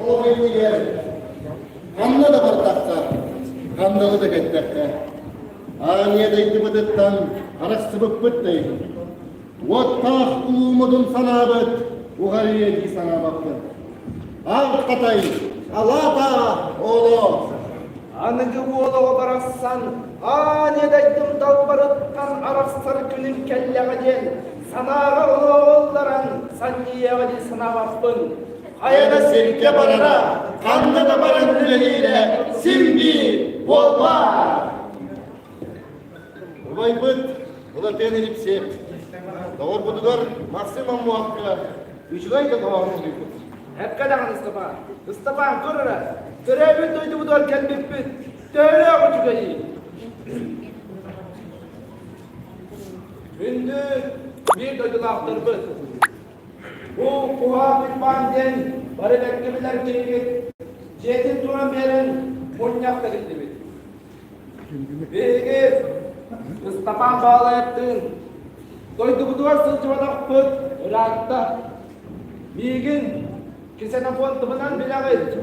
Олох иннигэр ханна да бардахха, хандалы да кэттэххэ, аан ийэ дойдубутуттан арахсыбыппыт да иһин, уоттаах улуу модун санаабыт уҕарыйа дии санаабаппын. Аат-хатай, алаата оолоо! Аныгы уол оҕо барахсан аан ийэ дойдум далбарыттан арахсар күнүм кэллэҕэ диэн санааҕа олоҕулларан санньыйыаҕа дии санаабаппын. Хайа да сиргэ барара, ханна да баран үлэлиирэ син биир буолбат. Убайбыт Былатыан Илипсиэп доҕорбутугар Максим Аммуовка үчүгэй да хоһоон суруйбут. Эпкэ даҕаны Ыстапаан. Ыстапаан, көр эрэ, төрөөбүт дойдубутугар кэлбиппит төһөлөөх үчүгэйий? Күндү биир дойдулаахтарбыт, Бу Куһаах Уйбаан диэн бары бэркэ билэр киһигит дьиэтин туран биэрэн мунньах тэриллибит. Биһиги Ыстапаан Баалайаптыын дойдубутугар сылдьыбатахпыт ыраатта. Миигин Ксенофонтовынан билэҕит.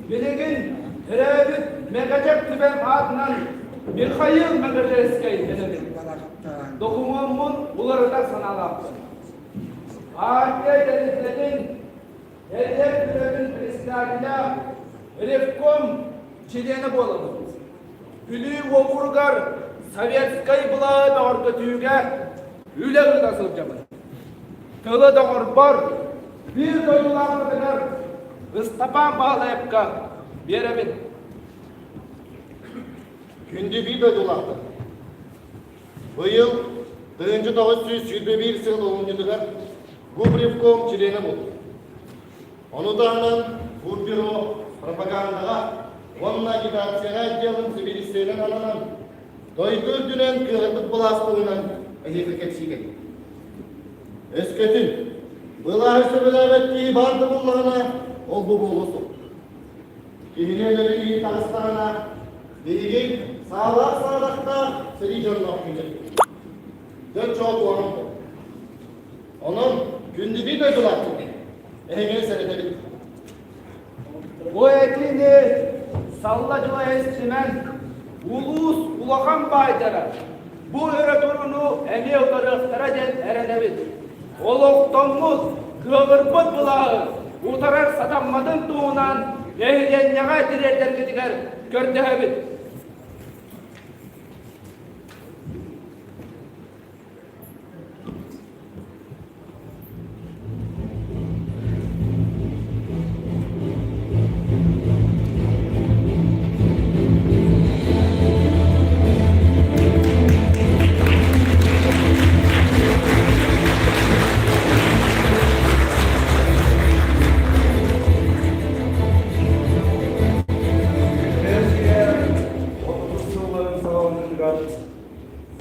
Билигин төрөөбүт Мэгэдьэк түбэм аатынан Михаил Мегежекскэй дэнэбин. Докумуоммун уларытар санаалаахпын. Партия тэрилтэтин Эдэр үлэтин председателя, ревком чилиэнэ буолабын. Бүлүү уокуругар советскай былааһы бөҕөргөтүүгэ үлэ ыыта сылдьабын. Тылы доҕорбор, биир дойдулаахпытыгар Ыстапаан Баһылайапка биэрэбин. Күндү биир дойдулаахтар! Быйыл 1921 сыл олунньутугар Губревком чилиэнэ буолбут. Ону таһынан Губбюро пропагандаҕа уонна агитацияҕа отделын сэбиэдиссэйинэн ананан, дойду үрдүнэн кыаҕырбыт былаас туһунан эһиэхэ кэпсии кэллим. Өскөтүн былааһы сөбүлээбэт киһи баар да буоллаҕына, ол бу буолуо суох. Киһини өлөрүү таҕыстаҕына, биһиги саалаах-саадахтаах сэрии дьонноох киһилэрбит. Дьон чоо куһаҕан буолар. Онон күндүбүт дойдулаахпыт, эһигини сэрэтэбит. Бу этиини салла дьыла истимэн, улуус улахан баайдара бу өрө турууну эмиэ утарыахтара диэн эрэнэбит. Олохтоммут, кыаҕырбыт былааһы утарар сатамматын туһунан нэһилиэнньэҕэ тириэрдэргитигэр көрдөһөбүт. Бэлгия 30 сылларын саҕаланыытыгар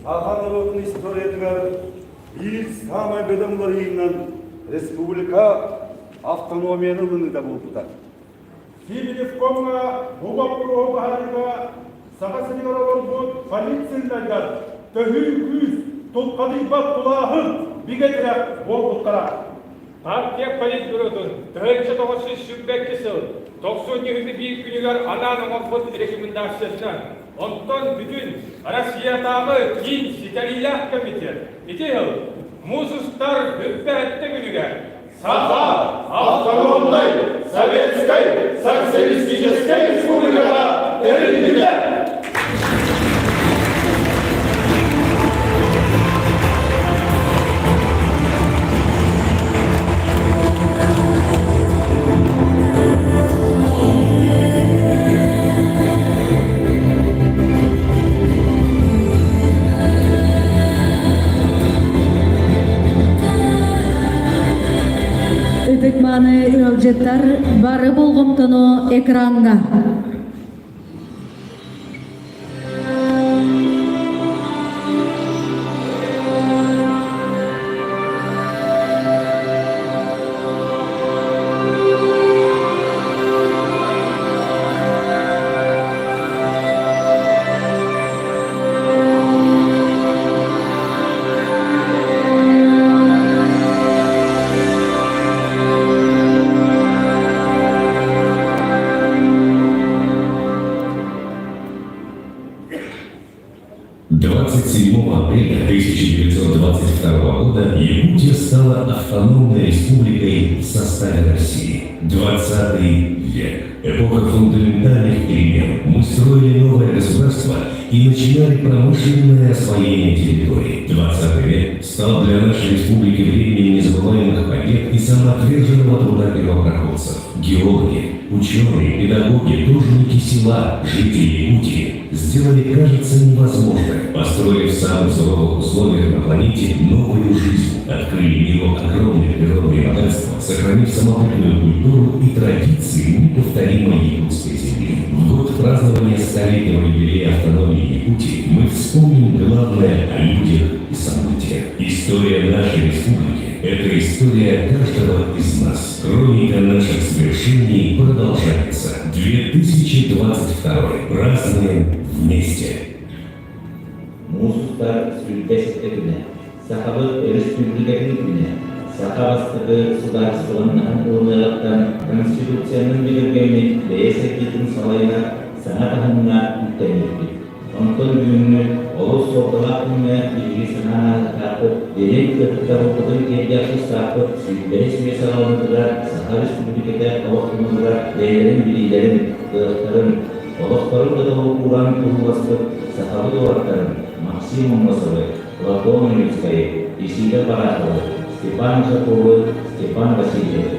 саха норуотун историятыгар биир саамай бөдөҥ уларыйыынан республика автономияны ылыныыта буолбута. Сибиревкомҥа бу боппуруоһу быһаарыыга Саха сиригэр олорбут полицейдаргар төһүү күүс, тулхадыйбат тулааһын бигэ тирэх буолбуттара. Партия политбюротун 1922 сыл 91 күнүгэр анаан оҥорбут рекомендациятынан, онтон бүтүн Россиятааҕы киин ситэриилээх комитет ити сыл муус устар бүппэһэттэ күнүгэр Саха автономнай Советскай Социалистическай Республикаҕа тэриллибитэ. Ытык-мааны ыалдьыттар бары болҕомтону экраҥҥа. стала автономной республикой в составе России. 20 век. Эпоха фундаментальных перемен. Мы строили новое государство и начинали промышленное освоение территории. 20 век стал для нашей республики временем незабываемых побед и самоотверженного труда первопроходцев. Геологи, ученые, педагоги, труженики села, жители Якутии сделали, кажется, невозможное. Построили в самых суровых условиях на планете новую жизнь, открыли миру огромные природные богатства, сохранив самобытную культуру и традиции неповторимой якутской земли. В год празднования столетнего юбилея автономии Якутии мы вспомним главное о людях и событиях. История нашей республики – это история каждого из нас. Хроника наших свершений продолжается. 2022. Празднуем вместе. Муус устар 27 күнэ, Сахабыт Өрөспүүбүлүкэтин күнэ, саха бастакы судаарыстыбаннаһын ылыныаҕыттан Конституциянан бигэргэммит бэйэ сайдыытын салайынар саҥа таһымҥа үктэммиппит. Онтон бүгүҥҥү олус суолталаах күҥҥэ биһиги санаан ааһыахтаахпыт, дириҥ кыттабылбытын тиэрдиэх тустаахпыт сүүрбэһис үйэ саҕаланыытыгар Саха Республиката олохтонууга бэйэлэрин билиилэрин, кыахтарын, олохторун да толук ууран турууласпыт сахабыт уолаттарын Максим Аммосовы, Платон Ойуунскайы, Исидор Бараховы, Степан Ушаковы, Степан Васильевы,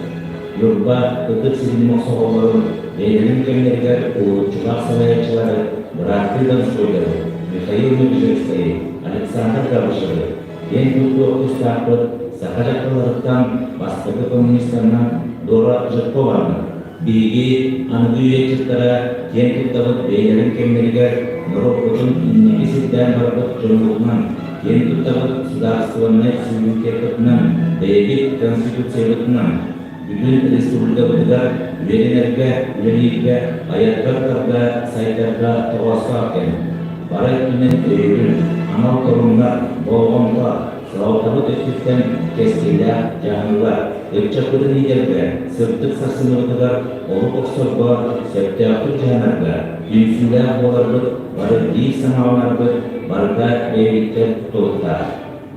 Ньурба ытык сирин мохсоҕоллорун бэйэлэрин кэмнэригэр уһулуччулаах салайааччылары бырааттыы Донскойдары, Михаил Медвежевскайы, Александр Габышевы киэн туттуох тустаахпыт саха дьахталларыттан бастакы коммунистарынан Дора Жиркованы, Биһиги аныгы үйэ ыччаттара киэн туттабыт бэйэлэрин кэмнэригэр норуоппутун инники сирдээн барбыт дьоммутунан, киэн туттабыт судаарыстыбаннай суверенитеппытынан, бэйэбит Конституциябытынан, бүтүн республикабытыгар үөрэнэргэ, үлэлииргэ, айарга-тутарга, сайдарга тоҕоостоох кэм. Бары өттүнэн өйөбүл, анал торумнар, болҕомто, Салалтабыт өттүттэн кэскиллээх дьаһаныылар, ыччаппытын иитэргэ, сырдык сарсыныгытыгар олук охсорго, сөптөөхтүк дьаһанарга, түмсүүлээх буоларбыт, бары биир санааланарбыт барыта бэйэбиттэн тутулуктаах.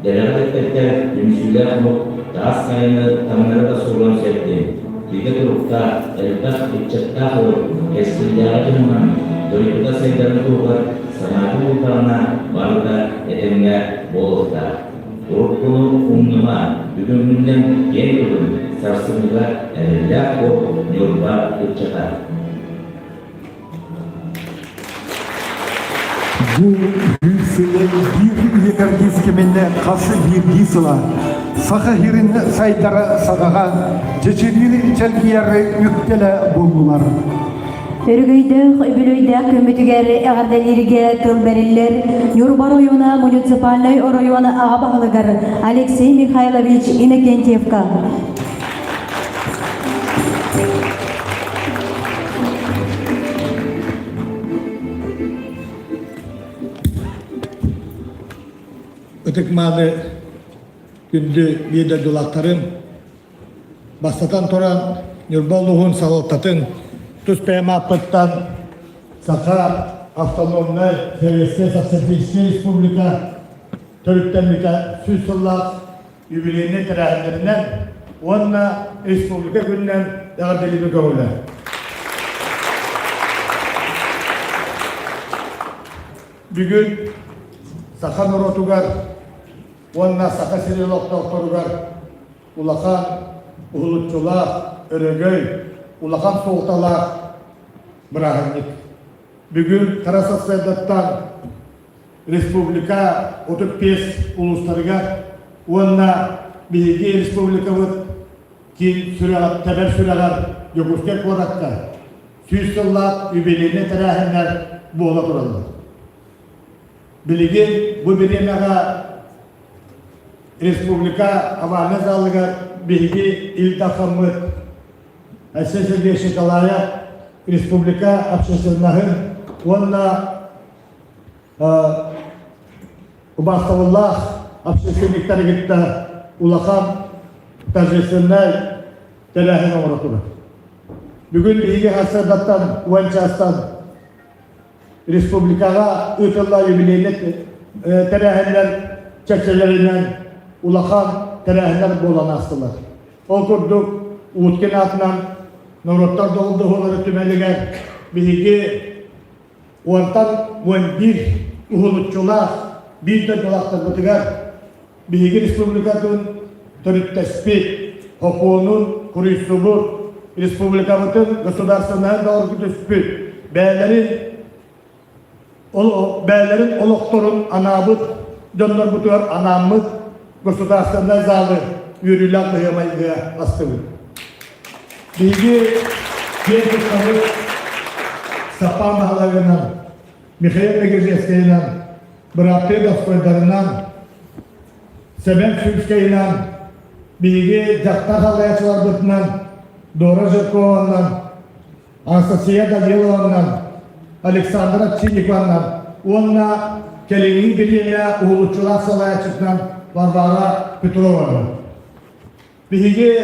Дэлэҕэ эппэттэр түмсүүлээх омук таас хайаны таҥнары да суруйан сөп диэн, бигэ туруктаах, элбэх ыччаттаах ыал кэскиллээҕи туһунан дойдута сайдарын туһугар санаатын бултаҕына барыта этэҥҥэ буолуохтаах. Уруккуну умнума, бүгүҥҥүнэн киэн тутун, сарсыҥҥыга эрэллээх буол Ньурба ыччата. Бу сылы биир үйэ кэрдиис кэминэ хас биирдии сыла Саха сирин сайдара саҕаҕа чэчириир чэлгийэр үктэлэ буоллулар. Өрөгөйдөөх үбүлүөйдээх күммүтүгэр эҕэрдэлииргэ тыл бэриллэр Ньурба оройуона муниципальнай оройуон аҕа баһылыгар Алексей Михайлович Иннокентьевка. Ытык-мааны күндү биир дойдулаахтарым, бастатан туран Ньурба улууһун салалтатын тус бэйэм ааппыттан Саха автономнай Советскай Социалистическай Республика төрүттэммитэ 100 сыллаах юбилейнай тэрээһиннэринэн уонна Республика күнүнэн эҕэрдэлиибин көҕүлэ. Бүгүн саха норуотугар уонна Саха сирин олохтоохторугар улахан уһулуччулаах, өрөгөй, улахан суолталаах бырааһынньык. Бүгүн хара сарсыардаттан республика 35 улуустарыгар уонна биһиги республикабыт киин сүрэҕэр, тэбэр сүрэҕэр Дьокуускай куоракка 100 сыллаах юбилейнай тэрээһиннэр буола тураллар. Билигин бу бириэмэҕэ республика овальнай залыгар биһиги Ил Дархаммыт Айсен Сергеевич Николаев республика общественноһын уонна убаастабыллаах общественниктары кытта улахан торжественнай тэрээһин оҥоро турар. Бүгүн биһиги сарсыардаттан уон чаастан республикаҕа ыытыллар юбилейнай тэрээһиннэр чэрчилэринэн улахан. тэрээһиннэр буолан аастылар. Ол курдук, Уткин аатынан норуоттар доҕордоһуулара түмэлигэр биһиги уонтан 11 уһулуччулаах биир дойдулаахтарбытыгар биһиги республикатын төрүттэспит, хокуонун куруйсубут, республикабытын государственнай доҕорго түспүт, бэйэлэрин бэйэлэрин олохторун анаабыт дьоннорбутугар анааммыт государственнай залы үөрүүлээх быһыамайгыга астыбыт. Биһиги киэн туттабыт Степан Баһылайынан, Михаил Мегежецкайынан, бырааттыы Доспойдарынан, Сэмэн Сюльскайынан, биһиги дьахтар салайааччыларбытынан Дора Жиркованан, Анастасия Данилованан, Александра Овчинникованан уонна кэлиҥҥи бириэмэ уһулуччулаах салайааччытынан Варвара Петрованан. Биһиги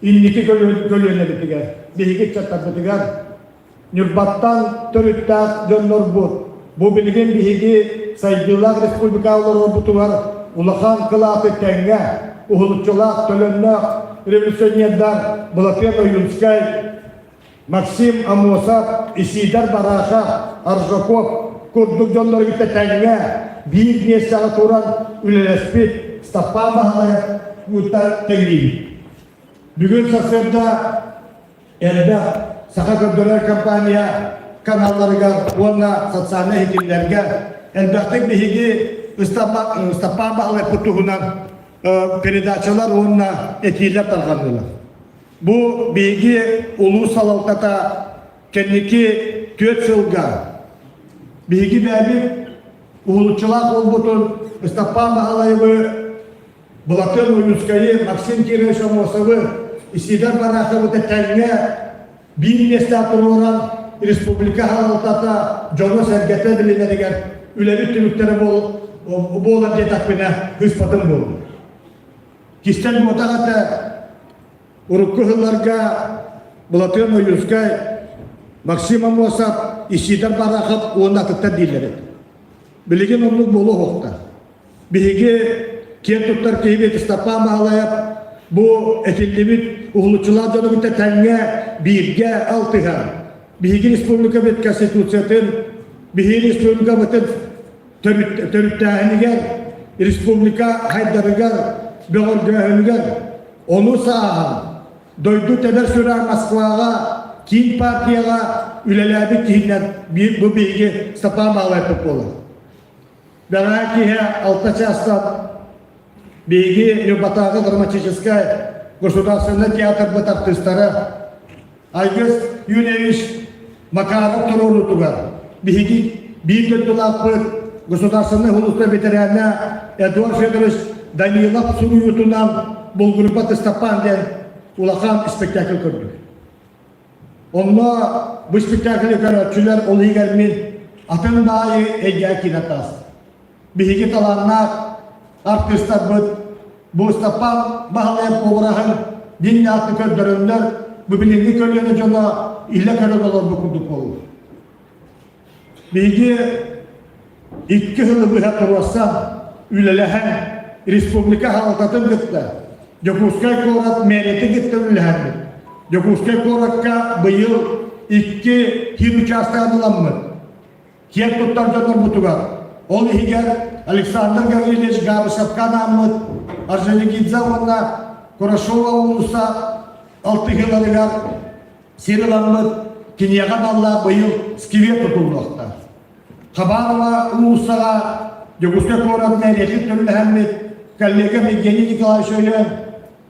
инники көлүөнэбитигэр, биһиги ыччаттарбытыгар Ньурбаттан төрүттээх дьоннорбут бу билигин биһиги сайдыылаах республика олорорбутугар улахан кылааты тэҥҥэ уһулуччулаах төлөннөөх революционердар Былатыан Ойуунскай, Максим Аммосов, Исидор Барахов, Аржаков курдук дьоннору кытта тэҥҥэ биир миэстэҕэ туран үлэлэспит Степан Баһылаев кытта тэҥниибит. Бүгүн сарсыарда элбэх саха көрдөрөр компания каналларыгар уонна социальнай ситимнэргэ элбэхтик биһиги Ыстапаан Баһылайпыт туһунан передачалар уонна этиилэр тарҕаннылар. Бу биһиги улуус салалтата кэнники 4 сылга биһиги бэйэбит уһулуччулаах буолбутун Ыстапаан Баһылайыбы Былатыан Ойуунскайы, Максим Кирович Аммосовы, Исидор Бараховы тэҥҥэ биир миэстэ туруоран республика салалтата дьоно-сэргэтэ билинэригэр үлэбит түмүктэрэ буолар диэтэхпинэ ыспатым буолуо. Кистэл буотах этэ урукку сылларга Былатыан Ойуунскай, Максим Аммосов, Исидор Барахов уонна атыттар дииллэр этэ. Билигин оннук буолуо суохтаах. Биһиги киэн туттар киһибит Степан Баһылайап бу этиллибит уһулуччулаах дьону кытта тэҥҥэ бииргэ алтыһан, биһиги республикабыт Конституциятын, биһиги республикабытын төрүттээһинигэр, республика хайдарыгар, бөҕөргөөһүнүгэр ону сааһан дойду тэбэр сүрэҕэ Москваҕа киин партияҕа үлэлээбит киһинэн бу биһиги Степан Баһылайпыт буолар. Бэҕэһээ киэһэ 6 чаастан биһиги Ньурбатааҕы драматическай государственнай театрбыт артыыстара Айгыс Юрьевич Макаров туруоруутугар биһиги биир дойдулаахпыт государственнай сулууспа ветерана Эдуард Федорович Данилов суруйуутунан Булгуруппат Ыстапаан диэн улахан спектакль көрдүк. Онно бу спектаклы көрөөччүлэр ол иһигэр мин атын баайы эйгэҕэ киирэн таҕыстым. Биһиги талааннаах артыыстарбыт бу Ыстапаан Баһылайап уобараһын дьиҥнээхтик көрдөрөннөр, бу билиҥҥи көлүөнэ дьоно илэ көрөн олорбут курдук буолла. Биһиги икки сылы быһа туруорсан, үлэлэһэн, республика салалтатын кытта, Дьокуускай куорат мэрията кытта үлэлэһэммит, Дьокуускай куоракка быйыл икки киин учаастагын ыламмыт, киэн туттар дьоннорбутугар, ол иһигэр Александр Гаврильевич Габышевка анааммыт Орджоникидзе уонна Курашова уулусса алтыһыыларыгар Сир ыламмыт, киниэхэ аналлаах быйыл сквер тутуллуохтаах. Хабарова уулуссаҕа Дьокуускай куорат мэриятин төллөһөммүт коллегам Евгений Николаевич өйөөн,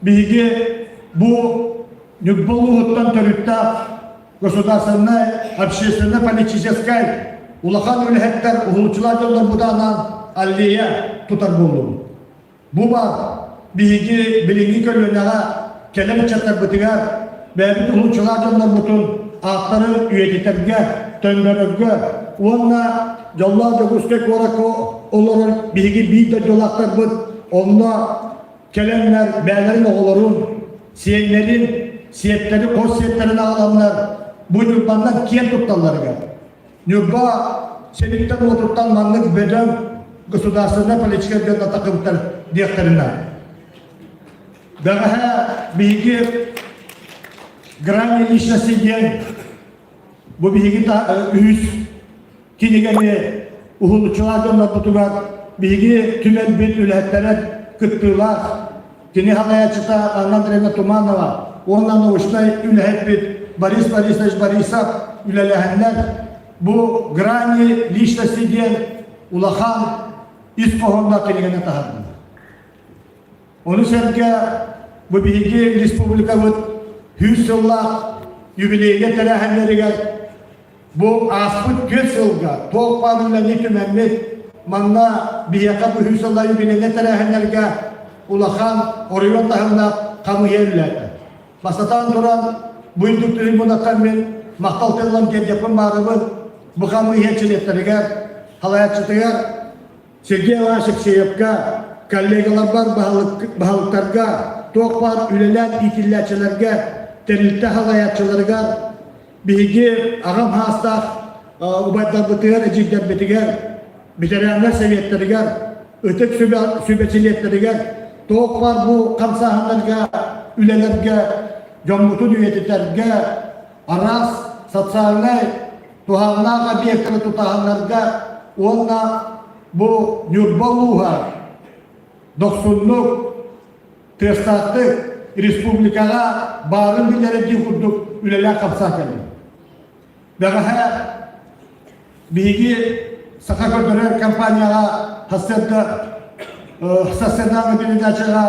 биһиги бу Ньурба улууһуттан төрүттээх государственнай, общественно-политическай улахан үлэһиттэр уһулуччулаах дьоннорбут анаан аллея тутар буоллубут. Бу баар биһиги билиҥҥи көлүөнэҕэ кэлэр ыччаттарбытыгар бэйэбит уһулуччулаах дьоннорбутун ааттарын үйэтитэргэ, төннөрөргө уонна дьоллоох Дьокуускай куоракка олорор биһиги биир дойдулаахтарбыт онно кэлэннэр бэйэлэрин оҕолорун, сиэннэрин, сиэттэри, хос сиэттэрин аҕаланнар бу Ньурбаннан киэн тутталларыгар Ньурба сириттэн-уотуттан маннык бөдөҥ государственнай политика дьон атакыбыттар диэхтэрин наада. Бэҕэһээ биһиги Грани личности диэн бу биһиги үһүс кинигэни уһулуччулаах дьоннорбутугар биһиги түмэлбит үлэһиттэрэ кыттыылаах кини салайааччыта Анна Андреевна Туманова уонна научнай үлэһиппит Борис Борисович Борисов үлэлэһэннэр бу Грани личности диэн улахан ис хоһоонноох кинигэни таһаардылар. Ону сэргэ бу биһиги республикабыт 100 сыллаах юбилейга тэрээһиннэригэр бу ааспыт түөрт сылга туох баар үлэни түмэммит манна биһиэхэ бу 100 сыллаах юбилейга тэрээһиннэргэ улахан оройуон таһымнаах хамыыһыйа үлэлээтэ. Бастатан туран, бу үрдүк трибунаттан мин махтал тыллан тиэрдиэхпин баарыбын бу хамыыһыйа чилиэттэригэр, салайааччытыгар Сергей Иванович Алексеевка, коллегаларбар баһылыктарга, туох баар үлэлээн иитиллээччилэргэ, тэрилтэ салайааччыларыгар, биһиги аҕам саастаах убайдарбытыгар, эдьиийдэрбитигэр, ветераннар сэбиэттэригэр, ытык сүбэ чилиэттэригэр туох баар бу хамсааһыннарга, үлэлэргэ дьоммутун үйэтитэргэ, араас социальнай туһааннаах объектары тутааһыннарга уонна бу Ньурба улууһа дохсуннук, тыастаахтык республикаҕа баарын биллэрэрдии курдук үлэлээх-хамсаан кэллим. Бэҕэһээ биһиги Саха көрдөрөр компанияҕа сарсыарда сарсыардааҥҥы передачаҕа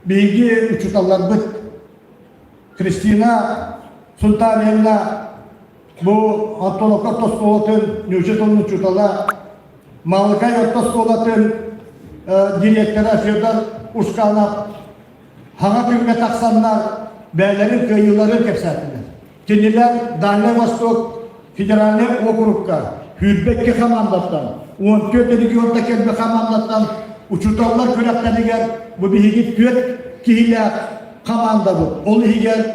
биһиги учууталларбыт Кристина Сунтарьевна бу Антоновка орто оскуолатын нуучча тылын учуутала, Малыкай орто оскуолатын директора Федор Ушканов хаҥа күҥҥэ тахсаннар бэйэлэрин кыайыыларын кэпсээтилэр. Кинилэр Дальнай Восток федеральнай округка 22 хамаандаттан, 14 регионта кэлбит хамаандаттан учууталлар күрэхтэригэр бу биһиги түөрт киһилээх хамаандабыт. Ол иһигэр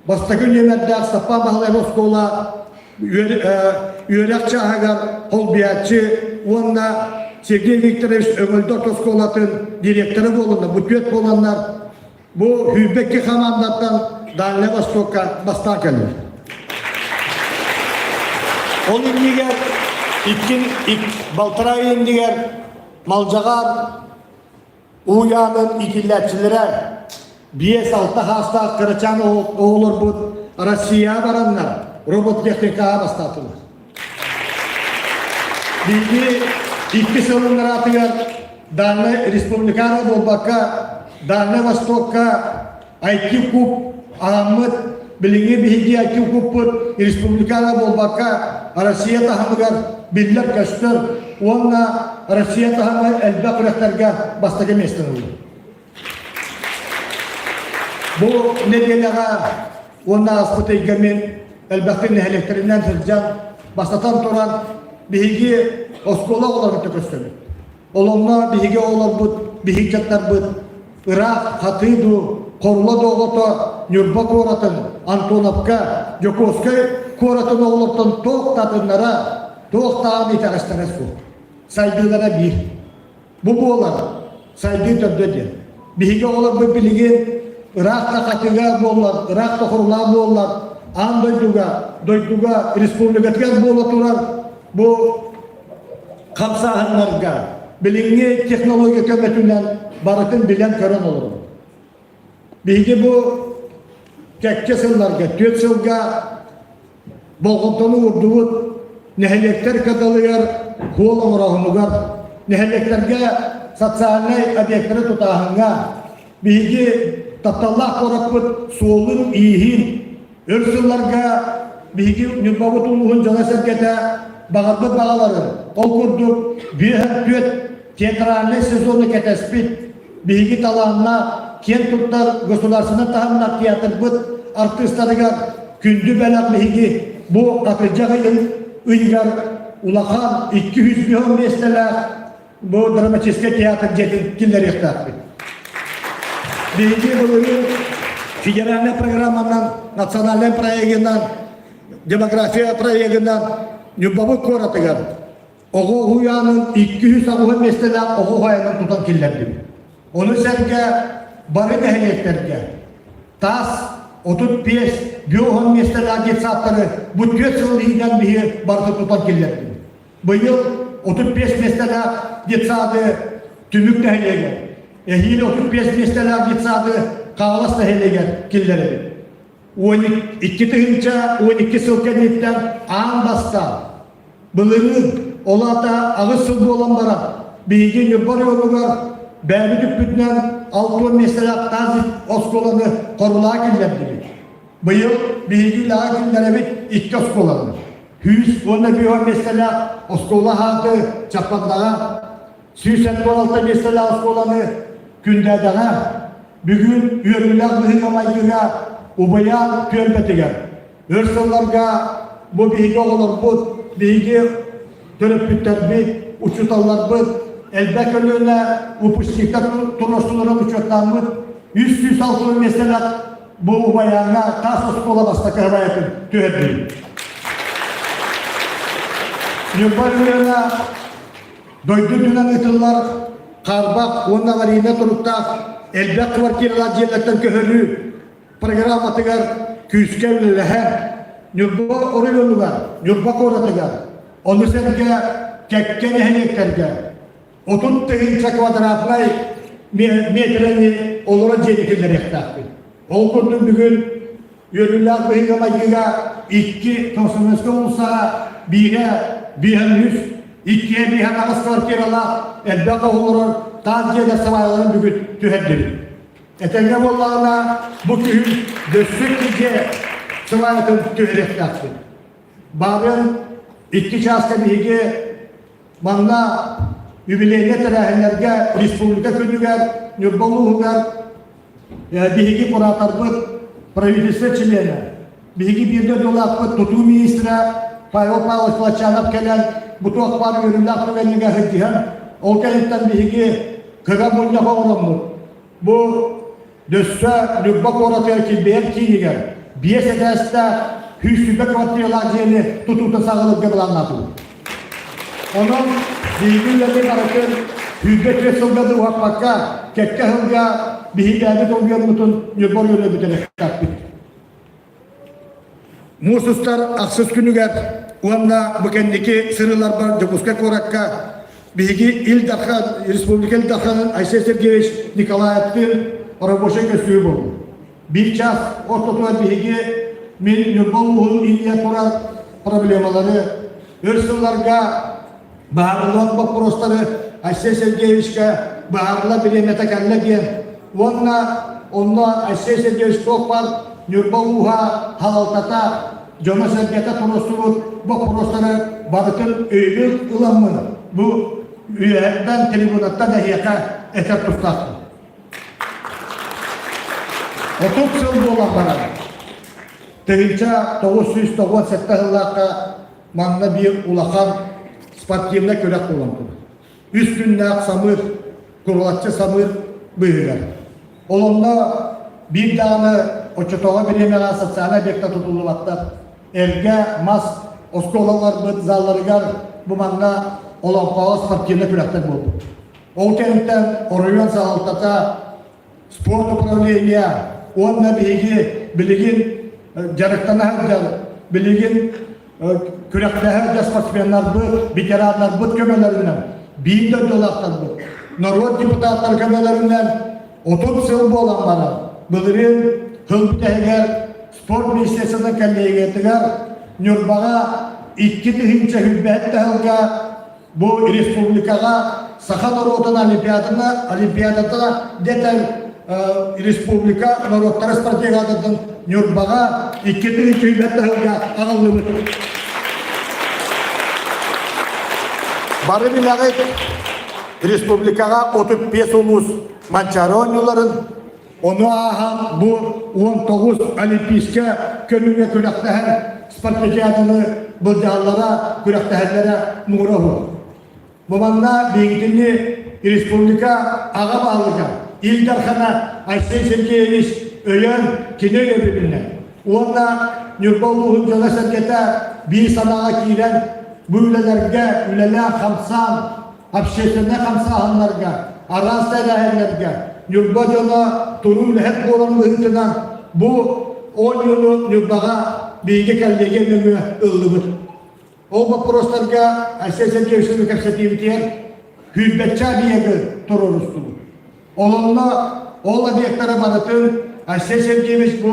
бастакы нүөмэрдээх Саппа Баһылайба оскуола үөрэх чааһыгар холбуйааччы уонна Сергей Викторович Өҥөлдө орто оскуолатын директора буоланнар, бу түөрт буоланнар Бу 22 хамаандаттан Дальнай Востокка бастаан кэллилэр. Ол иннигэр иккин балтараа ый иннигэр Малдьаҕар уһуйаанын иитиллээччилэрэ 5-6 хаастаах кырачаан оҕолорбут Россияҕа бараннар робототехникаҕа бастаатылар. Биһиги икки сыл ыраатыгар Дальнай республикаҕа буолбакка, Дальнай Востокка IT-куб аһаммыт, билиҥҥи биһиги IT-кубпут республикаҕа буолбакка, Россия таһымыгар биллэр-көстөр уонна Россия таһымыгар элбэх күрэхтэргэ бастакы миэстэни ылла. Бу нэдиэлэҕэ уонна ааспыт ыйга мин элбэхтик нэһилиэктэринэн сылдьан, бастатан туран, биһиги оскуола оҕолорун көстөбүт. Олонно биһиги оҕолорбут, биһиги дьахтарбыт ыраах Хатыы дуу, Хорула дуу оҕото Ньурба куоратын, Антоновка, Дьокуускай куоратын оҕолортон туох да атыннара, туох даҕаны итэҕэстэрэ суох. Сайдыылара биир. Бу буолар сайдыы төрдө диэн. Биһиги оҕолорбут билигин ыраах да хатыга буоллар, ыраах да хорулаа буоллар, аан дойдуга, дойдуга, республикатыгар буола турар бу хамсааһыннарга билиҥҥи технология көмөтүнэн барытын билэн-көрөн олоробут. Биһиги бу кэккэ сылларга, түөрт сылга болҕомтону уурдубут нэһилиэктэр кытылыгар суол оҥорооһунугар, нэһилиэктэргэ социальнай объектары тутааһыҥҥа биһиги тапталлаах куораппыт суолун-ииһин өр сылларга биһиги Ньурбабыт улууһун дьоно-сэргэтэ баҕарбыт баҕаларын, ол курдук 54 театральнай сезону кэтэспит биһиги талааннаах, киэн туттар государственнай таһымнаах театрбыт артыыстарыгар күндү бэлэх биһиги бу атырдьах ыйын ыйыгар улахан 200 миэстэлээх бу драматическай театр дьиэтин киллэриэхтээхпит. Биһиги былырыын федеральнай программанан, национальнай проегынан, демография проегынан Ньурбабыт куоратыгар Оҕо уһуйаанын 280 миэстэлээх оҕо уһуйаанын тутан киллэрдибит. Ону сэргэ. бары нэһилиэктэргэ таас 35 биоһон миэстэлээх детсадтары бу түөрт сыл иһинэн биһи барыта тутан киллэрдим. Быйыл 35 миэстэлээх детсады Түмүк нэһилиэгэр, эһиил 35 миэстэлээх детсады Хаҥалас нэһилиэгэр киллэрэбит. 2012 сыл кэнниттэн аан бастаан былырыын, ол аата аҕыс сыл буолан баран, биһиги Ньурба оройуонугар бэйэбит үппүтүнэн 60 миэстэлээх таас оскуоланы Хорулаа киллэрдибит. Быйыл биһиги үлэҕэ киллэрэбит икки оскуоланы. Күүс уонна бүөҕэ миэстэлээх оскуола ааты Чаппандаҕа, 176 миэстэлээх оскуоланы Күндээдэҕэ, бүгүн үөрүүлээх быһыыга-майгыга Убайаан түөлбэтигэр өр сылларга бу биһиги оҕолорбут, биһиги төрөппүттэрбит, учууталларбыт элбэх көлүөнэ выпускниктар туруорсууларын учуоттааммыт 360 миэстэлээх Бу Убайааҥҥа таас оскуола бастакы хабайатын түһэрдибит. Ньурба оройуона дойду үрдүнэн ыытыллар хаарбах уонна аварийнай туруктаах элбэх квартиралаах дьиэлэртэн көһөрүү программатыгар күүскэ үлэлэһэн Ньурба оройуонугар, Ньурба куоратыгар, ону сэргэ кэккэ нэһилиэктэргэ 30 тыһыынча квадратнай миэтэрэни олорор дьиэни киллэриэхтээхпит. Ол курдук бүгүн үөрүүлээх быһыыга-майгыга икки Комсомольскай уулуссаҕа биирэ биэһэн үс, иккиэ биэһэн аҕыс квартиралаах элбэх олорор таас дьиэлэр сабаайаларын бүгүн түһэрдибит. Этэҥҥэ буоллаҕына бу күһүн дөссө икки дьиэ сыбаайатын түһэриэхтээхпит. Баабын икки чааска биһиги Манна юбилейнай тэрээһиннэргэ республика күнүгэр Ньурба улууһугар биһиги кураторбыт, правительство чилиэнэ, биһиги бииргэ дойдулаахпыт тутуу министрэ Павел Павлович Плачанов кэлэн бу туох баар үөрүүлээх түгэннигэ сылдьыһан, ол кэнниттэн биһиги кыра мунньах оҥороммут Бу дөссө Ньурба куоратыгар килбэйэр киинигэр биэс этээстээх 120 квартиралаах дьиэни тутуута саҕалыырга былааннаатыбыт. Онон биһиги үлэни барытын 24 сылга да уһаппакка, кэккэ сылга биһиги долгуйарбытын Ньурба оройуона бүтэрэхтээхпит. Муус устар ахсыс күнүгэр уонна бу кэнники сырыыларбар Дьокуускай куоракка биһиги Ил Дархан, Республика Ил Дарханын Айсен Сергеевич Николаевтыын рабочай көстүү буолла. Биир час ортотугар биһиги мин Ньурба улууһун иннигэр турар проблемалары өр сылларга быһаарыллыбат боппуруостары Айсен Сергеевичка быһаарыллар бириэмэтэ кэллэ диэн уонна онно Айсен Сергеевич туох баар Ньурба улууһа салалтата дьоно-сэргэтэ туруорсубут боппуруостары барытын өйүн ыламмын бу үөһэттэн трибунаттан эһиэхэ этэр тустаахпын. 30 сыл буолан баран 1997 сыллаахха Манна биир улахан спортивнай күрэх буолан турар. Үс күннээх самыыр, курулаччы самыыр быыһыгар. Ол онно биир даҕаны оччотооҕу бириэмэҕэ социальнай объекта тутуллубаттар. Эргэ мас оскуолаларбыт залларыгар бу манна олоҥхоҕо спортивнай күрэхтэр буолбут. Ол кэнниттэн оройуон салалтата спорт управления уонна биһиги билигин дьарыктана сылдьар, билигин күрэхтэһэ сылдьар спортсменнарбыт, ветераннарбыт көмөлөрүнэн, биир дойдулаахтарбыт, норуот депутаттар көмөлөрүнэн 30 сыл буолан баран, былырыын сыл бүтэһигэр спорт министерствотын коллегиятыгар Ньурбаҕа 2000 сылга Бу республикаҕа саха норуотун олимпиадата, олимпиадата дэтэр республика норуоттара спартакиадатын Ньурбаҕа 2000 сылга аҕаллыбыт. Бары билэҕит, республикаҕа 35 улуус Манчаары оонньууларын Ону ааһан бу 19 олимпийскай көрүҥҥэ күрэхтэһэр спартакиаданы былдьаһаллара, күрэхтэһэллэрэ муҥура уһун. Бу манна биһигитини республика аҕа баһылыга Ил Дархана Айсен Сергеевич өйөөн кини өйөбүлүнэн уонна Ньурба улууһун дьоно-сэргэтэ биир санааҕа киирэн бу үлэлэргэ үлэлээн-хамсаан общественнай хамсааһыннарга, араас тэрээһиннэргэ. Ньурба дьоно туруу үлэһит буолан быһыытынан бу оонньууну Ньурбаҕа биһиги коллегия нөҥүө ыллыбыт. Ол боппуруостарга Айсен Сергеевичтыын кэпсэтиибитигэр сүүрбэччэ объегы туруорустубут. Олонно ол объектары барытын Айсен Сергеевич бу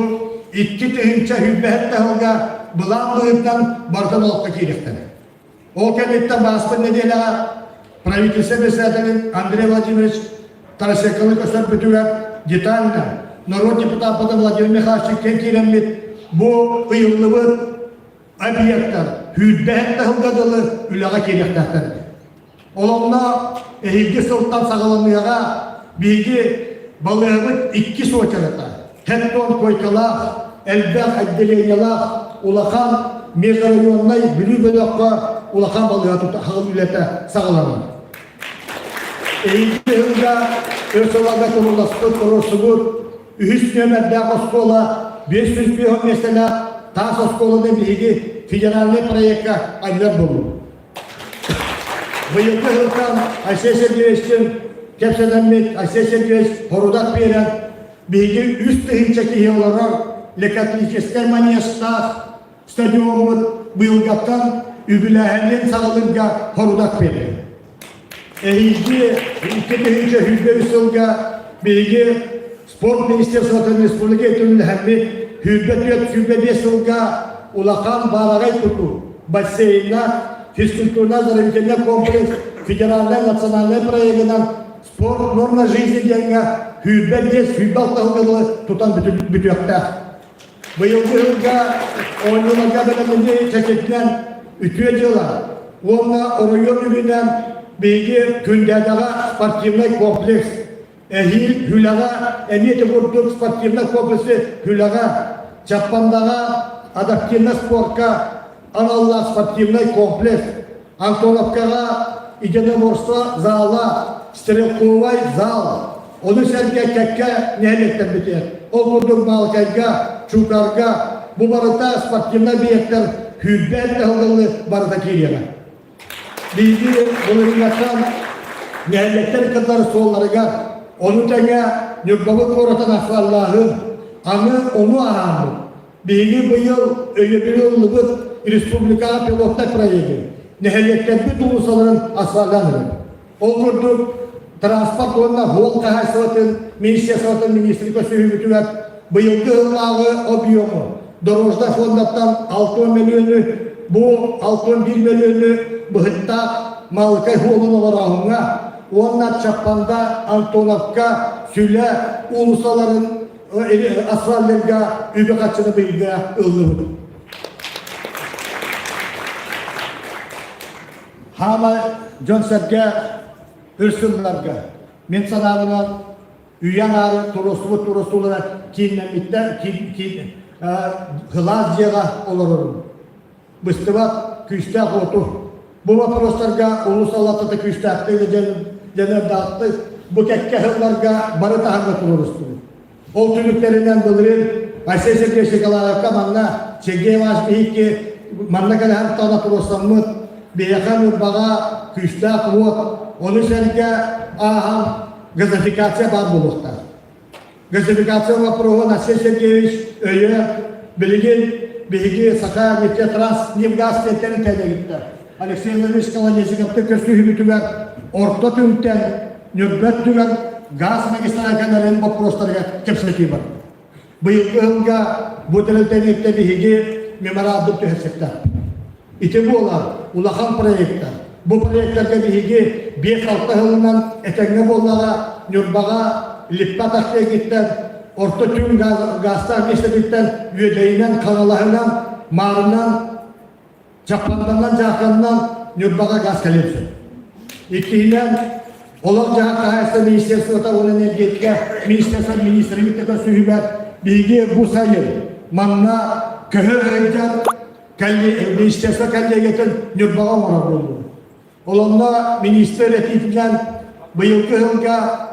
2021 сылга былаан быһыытынан барытын олоххо киириэхтэрэ. Ол кэнниттэн бааспыт нэдиэлэҕэ правительство председателин Андрей Владимирович Тарасенконы көрсөрбүтүгэр детально норуот депутаппыта Владимир Михайлович кэн киирэммит бу ыйыллыбыт объектар сүүрбэһин сылга дылы үлэҕэ киириэхтээхтэр. Олонно эһиги сылтан саҕаланыаҕа биһиги балыыһабыт иккис уочарата хеттон койкалаах, элбэх отделениелаах улахан межрайоннай Бүлүү бөлөххө улахан балыыһа тутаһыл үлэтэ саҕаланар. Эһиги сылга өр сылларга турууласпыт, туруорсубут үһүс нүөмэрдээх оскуола 505 миэстэлээх таас оскуоланы биһиги федеральнай проекка анньар буоллубут. Быйылгы сылтан Айсен Сергеевичтин кэпсэтэммит, Айсен Сергеевич хорудах биэрэн, биһиги 3000 киһи олорор лекатлическай манежтаах стадиоммут быйылгаттан үбүлээһинин саҕалыырга хорудах биэрэр. Эһиилги 2023 сылга биһиги спорт министерствотын республика өтүнүлэһэммит 24-25 сылга улахан баараҕай тутуу, бассейннаах физкультурно-оздоровительный комплекс федеральнай национальнай проегынан спорт норма жизни диэҥҥэ 25-26 сылга дылы тутан бүтүөхтээх. Быйылгы сылга оонньууларга бэлэмнэнии чэрчитинэн үтүө дьыала уонна оройуон үбүнэн биһиги Күндээдэҕэ спортивнай комплекс, эһиил Хүлэҕэ эмиэ ити курдук спортивнай комплексы Хүлэҕэ, Чаппандаҕа адаптивнай спорка аналлаах спортивнай комплекс, Антоновкаҕа единоборство зала, стрелковай зал, ону сэргэ кэккэ нэһилиэктэрбитигэр, ол курдук Маалыкайга, Чуукарга бу барыта спортивнай объектар сүүрбэ таһыллы барыта киириэҕэ. Биһиги былырыыҥҥаттан нэһилиэктэр кытары суолларыгар, ону тэҥэ Ньурбабыт куоратын асфаллааһын, аны ону аһааммыт Биһиги быйыл өйөбүлү ыллыбыт республикаҕа пилотнай проегы, нэһилиэктэрбит уулуссаларын асфальтаан эрэбит. Ол курдук, транспорт уонна суол хаһаайыстыбатын министерствотын министри көрсүһүүбүтүгэр быйылгы сыллааҕы объему дорожнай фондаттан 60 мөлүйүөнү, бу 61 мөлүйүөнү быһыттаах Малыкай суолун олорооһуҥҥа уонна Чаппанда, Антоновка, Сүлэ уулуссаларын асфальтарга үбү-харчыны быйылга ыллыбыт. Хаама дьон-сэргэ өр сылларга мин санаабынан үйэ аҥаары туруорсубут туруорсуулара кииннэммиттэр кылаас дьиэҕэ олорорум. Быстыбат күүстээх уоту. Бу вопростарга улуус салалтата күүстээхтик дьаныардаахтык бу кэккэ сылларга бары таһымҥа туруорустубут. Ол түмүктэринэн былырыын Айсен Сергеевич Николаевка манна Сергей Иванович биһикки манна кэлэһэн тана туруорсаммыт биһиэхэ Ньурбаҕа күүстээх уот, ону сэргэ ааһан газификация баар буолуохтаах. Газификация вопроһун Айсен Сергеевич өйө билигин биһиги Саха нефтетранс нефтгаз диэнтэн кэлэгиттэр. Алексей Владимирович Колодезниковты көрсүһүүбүтүгэр орто түҥтэн Ньурба өттүгэр гаас магистралькаларын боппуруостарыгар кэпсэтии бар. Быйылгы сылга бу тэрилтэниттэн биһиги меморандум түһэрсиэхтээхпит. Ити буолар улахан проекттар. Бу проекттарга биһиги 5-6 сылынан этэҥҥэ буоллаҕа Ньурбаҕа Липпа тахсыагыттан орто түҥ гаастаах миэстэтиттэн Үөдэйинэн, Хаҥалаһынан, Маарынан Чаппанданан, Дьааканынан Ньурбаҕа газ кэлиэн сөп. Иккиһинэн, олох-дьаһах хаһаайыстыба министерствота уонна энергетика министерство министрин кытта көрсүһүүбэр биһиги бу сайын манна көһө сылдьар министерство коллегиятын Ньурбаҕа оҥорор буоллубут. Ол онно министр этиитинэн быйылгы сылга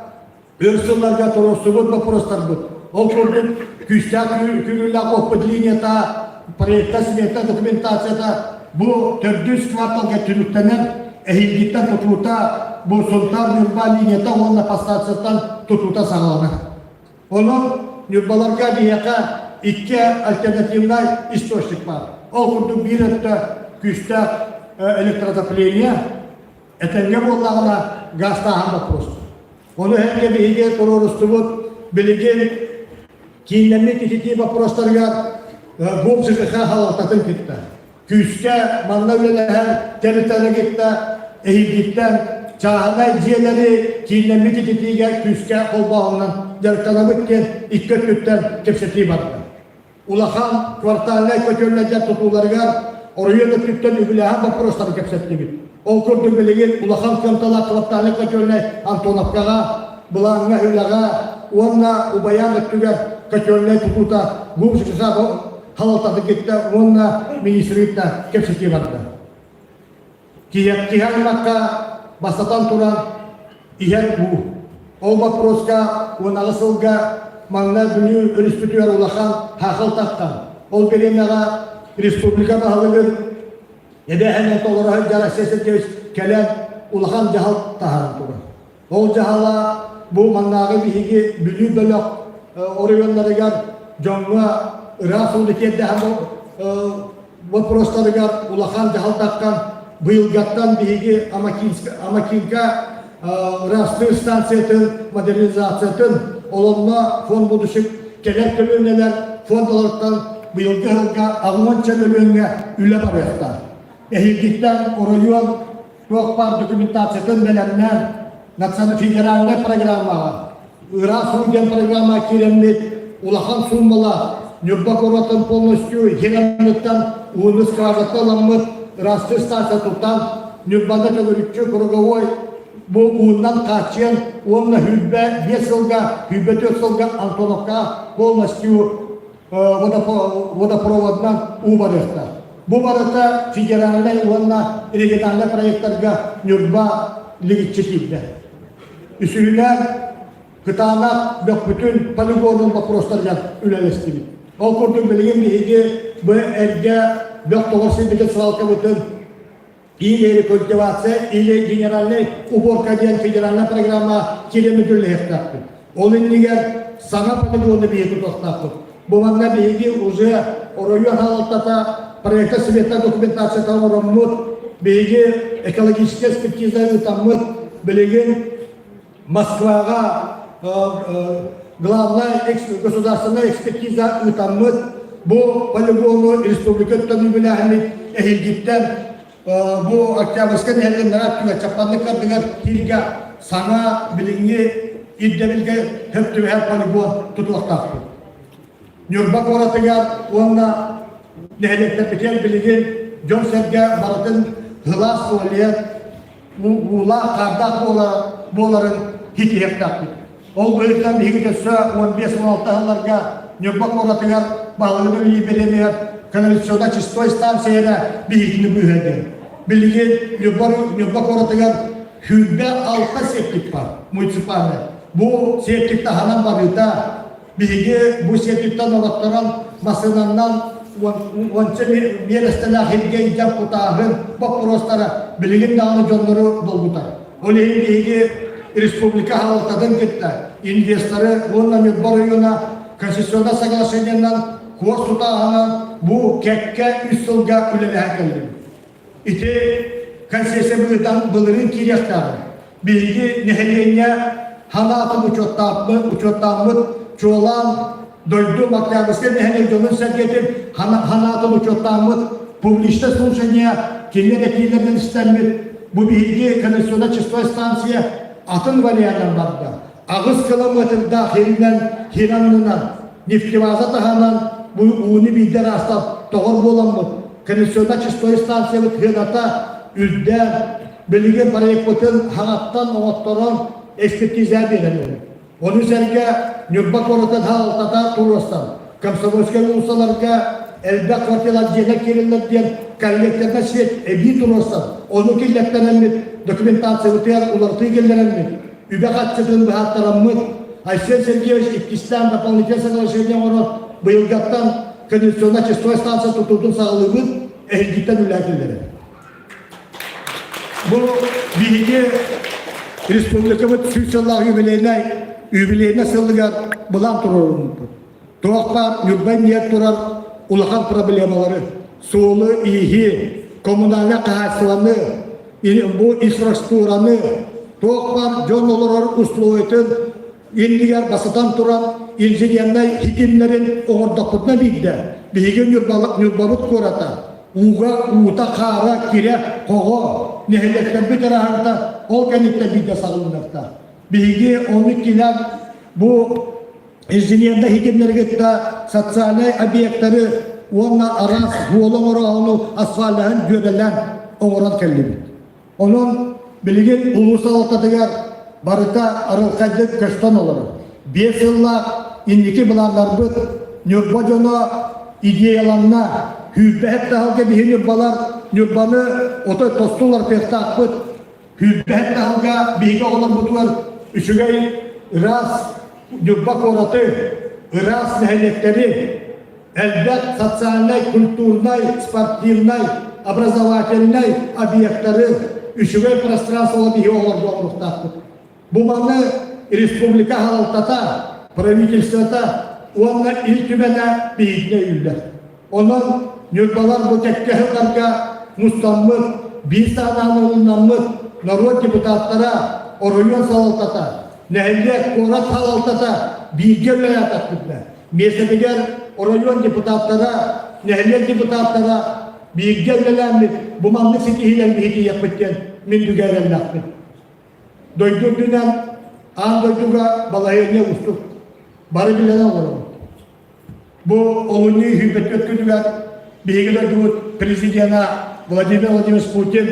Өр сылларга туруорсубут боппуруостарбыт, ол курдук күүстээх күүрүүлээх оппут линията, проекта, смета документацията бу төрдүс кварталга түмүктэнэн, эһиилгиттэн тутуута. бу Сунтаар-Ньурба линията уонна подстанцияттан тутуута саҕаланар. Онон Ньурбаларга биһиэхэ икки альтернативнай источник баар. Ол курдук биир өттө күүстээх электроотопление, этэҥҥэ буоллаҕына гаастааһын боппуруос. Ону тэҥэ биһиги туруорустубут билигин кииннэммит ититии боппуруостарыгар ГУП ЖКХ салалтатын кытта күүскэ манна үлэлэһэр тэрилтэлэри кытта эһиилгиттэн чааһынай дьиэлэри кииннэммит ититиигэ күүскэ холбооһунан дьарыктанабыт диэн икки өттүттэн кэпсэтии барда. Улахан квартальнай көтүөллэрдэр тутууларыгар оройуон өттүттэн үбүлээһин боппуруостарын кэпсэттибит. Ол курдук билигин улахан кыамталаах квартальнай көтүөллэр Антоновкаҕа, Былааҥҥа үлэҕэ уонна Убайаан өттүгэр көтүөллэр тутуута ГУП салалтатын кытта уонна министри кытта кэпсэтии барда. Киһи аймахха бастатан туран иһэр уу. Ол боппуруоска 18 сылга манна Бүлүү өрүспүтүгэр улахан хаахыл таххан, ол бириэмэҕэ республика баһылыгын эбээһинэн толоро сылдьар Айсен Сергеевич кэлэн улахан дьаһал таһааран турар. Ол дьаһала бу маннааҕы биһиги Бүлүү бөлөх оройуоннарыгар дьоҥҥо ыраас ууну тиэрдэһэн боппуруостарыгар улахан дьаһалтаттан быйылгаттан биһиги Амакинка ыраастыыр станциятын модернизациятын олонно фонд будущих кэлэр көлүөнэлэр фондаларыттан быйылгы сылга 60 мөлүөҥҥэ үлэ барыахтаах. Эһиилгиттэн оройуон туох баар документациятын бэлэмнээн национальнай федеральнай программаҕа ыраас уу диэн программа киирэммит улахан сууммалаах Ньурба куоратын полностью хиранныттан ууну скважинаттан ыламмыт ыраастыыр станция тутан Ньурбаны төгүрүччү круговой бу ууннан хааччыйан уонна сүүрбэ биэс сылга 24 сылга Антоновка полностью водопроводынан уу барыахтаах. Бу барыта федеральнай уонна региональнай проектарга Ньурба лигиччи киирдэ. Үсүһүнэн кытаанах бөхпүтүн полигонун боппуруостарыгар үлэлэстибит. Ол курдук билигин биһиги бу эргэ бөх тоҕор сирбитин свалкабытын или рекультивация, или генеральный уборка диэн федеральная программа киирэммит үлэлэһиэхтээхпит. Ол иннигэр саҥа полигону биһиги тутуохтаахпыт. Бу манна биһиги уже оройуон салалтата проекта света документацията оҥороммут, биһиги экологическай экспертиза ыытаммыт, билигин Москваҕа главная государственная экспертиза ыытаммыт, бу полигону республика өттөн үбүлээһиммит эһиилгиттэн бу Октябрьскай нэһилиэнньэлэр аттыгар Чаппаннык ардыгар кииргэ саҥа билиҥҥи ирдэбилгэ сөп түбэһэр полигон тутуохтаахпыт. Ньурба куоратыгар уонна нэһилиэктэрбитигэр билигин дьон-сэргэ барытын сылаас туалет, уулаах, хаардаах буоларын ситиһиэхтээхпит. Ол быһыытынан биһиги өссө 15-16 сылларга Ньурба куоратыгар баһылыгы бириэмийэр канализационно чистой станция биһигини быыһа диэн. Билигин Ньурба, Ньурба куоратыгар 26 септик бар муниципальный. Бу септик таһынан барыыта Биһиги бу сиэтиттэн олотторон массыынаннан уонча миэрэстэлээх илгэ илдьэн кутааһын боппуруостара билигин даҕаны дьоннору долгутар. Ол иһин биһиги республика салалтатын кытта инвесторы уонна Ньурба оройуона концессионнай соглашениенан куор сутааһынан бу кэккэ үс сылга үлэлэһэн кэллибит. Ити концессия быһыытынан былырыын киириэхтээҕэ. Биһиги нэһилиэнньэ ханаатын учуоттааппыт, учуоттааммыт, чуолаан дойду Октябрьскай нэһилиэк дьонун-сэргэтин ханаатын учуоттааммыт, публичное слушание кинилэр этиилэринэн истэммит, бу биһиги конституционно-чистовая станция атын варианынан барда. Аҕыс километрдаах сиринэн сир аннынан нефтебаза таһынан бу ууну биирдэ ыраастан тоҕор буоламмыт, конституционно-чистовая станциябыт сыаната үрдээн, билигин проекпытын хаҥаттан оҥотторон экспертиза биэрэн Ону сэргэ Ньурба куоратын салалтата туруорсан, Комсомольскай уулуссаларга элбэх квартиралар дьиэлэр киирэллэр диэн коллекторга свет эбии туруорсан, ону киллэртэрэммит, документациябытыгар уларытыы киллэрэммит, үбэ-харчытын быһааттараммыт, Айсен Сергеевич иккистээн дополнительное соглашение оҥорон, быйылгаттан конвенционно-чистовой станция тутуутун саҕалыыбыт, эһиилгиттэн үлэҕэ киллэрэр. Бу биһиги республикабыт сүүс сыллаах юбилейнай юбилейнай сылыгар былаан туруоруммуппут. Туох баар Ньурба иннигэр турар улахан проблемалары, суолу-ииһи, коммунальнай хаһаайыстыбаны, бу инфраструктураны, туох баар дьон олорор условиятын иннигэр басытан туран инженернэй ситимнэрин оҥордохпутуна биирдэ биһиги Ньурбабыт куората ууга уута хаара кирэ хоҕо нэһилиэктэрбит ыраһарда ол кэнниттэн биирдэ саҕылыннахтаах. Биһиги ону килэн бу инженернэй ситимнэри кытта социальнай объектары уонна араас суолу оҥорооһуну асфальдаһын дьүөрэлээн оҥорон кэллибит. Онон билигин улуус салалтатыгар барыта арылхайдык көстөн олорор. 5 сыллаах инники былааннарбыт Ньурба дьоно идеяланна, сүүрбэһит таһылга биһи ньурбалар Ньурбаны отой тосту уларытыахтаахпыт. Сүүрбэһит таһылга биһиги оҕолорбутугар үчүгэй ыраас Ньурба куораты, ыраас нэһилиэктэри, элбэх социальнай, культурнай, спортивнай, образовательнай объектары, үчүгэй пространствола биһи оҕолорго оҥоруохтаахпыт. Бу маны республика салалтата, правительствота уонна Ил Түмэнэ биһигини өйүүллэр. Онон ньурбалар бу кэккэ сылларга мустаммыт, биир саҕанаан ылыннаммыт норуот депутаттара, оройуон салалтата, нэһилиэк, куорат салалтата бииргэ үлэлээтэхпитинэ, миэстэтигэр оройуон депутаттара, нэһилиэк депутаттара бииргэ үлэлээммит бу маннык ситиһиилэр биһитийиэхпит диэн мин бүгэ эрэллээхпин. Дойду үрдүнэн аан дойдуга балаһыанньа уустук. Бары билэн олоробут. Бу олунньу 24 күнүгэр биһиги дойдубут президена Владимир Владимирович Путин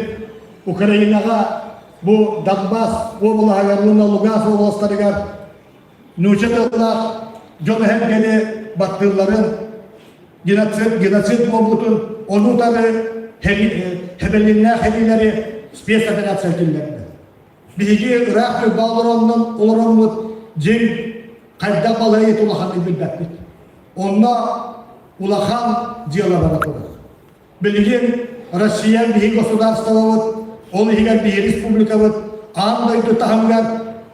Украинаҕа бу Донбасс уобалаһыгар уонна Луганск уобаластарыгар нуучча тыллаах дьон эһэргэни баттыылларын, геноцид, геноцид буолбутун, ону утары хэбэлиннээх хэриилэри спецоперация киллэрдэ. Биһиги ыраах Ньурба олороннон олороммут дьиҥ хайдах балайыт улаханнык билбэппит. Онно улахан дьыала бара турар. Билигин Россия биһиги государствобыт, ол иһигэр биһиги республикабыт аан дойду таһымыгар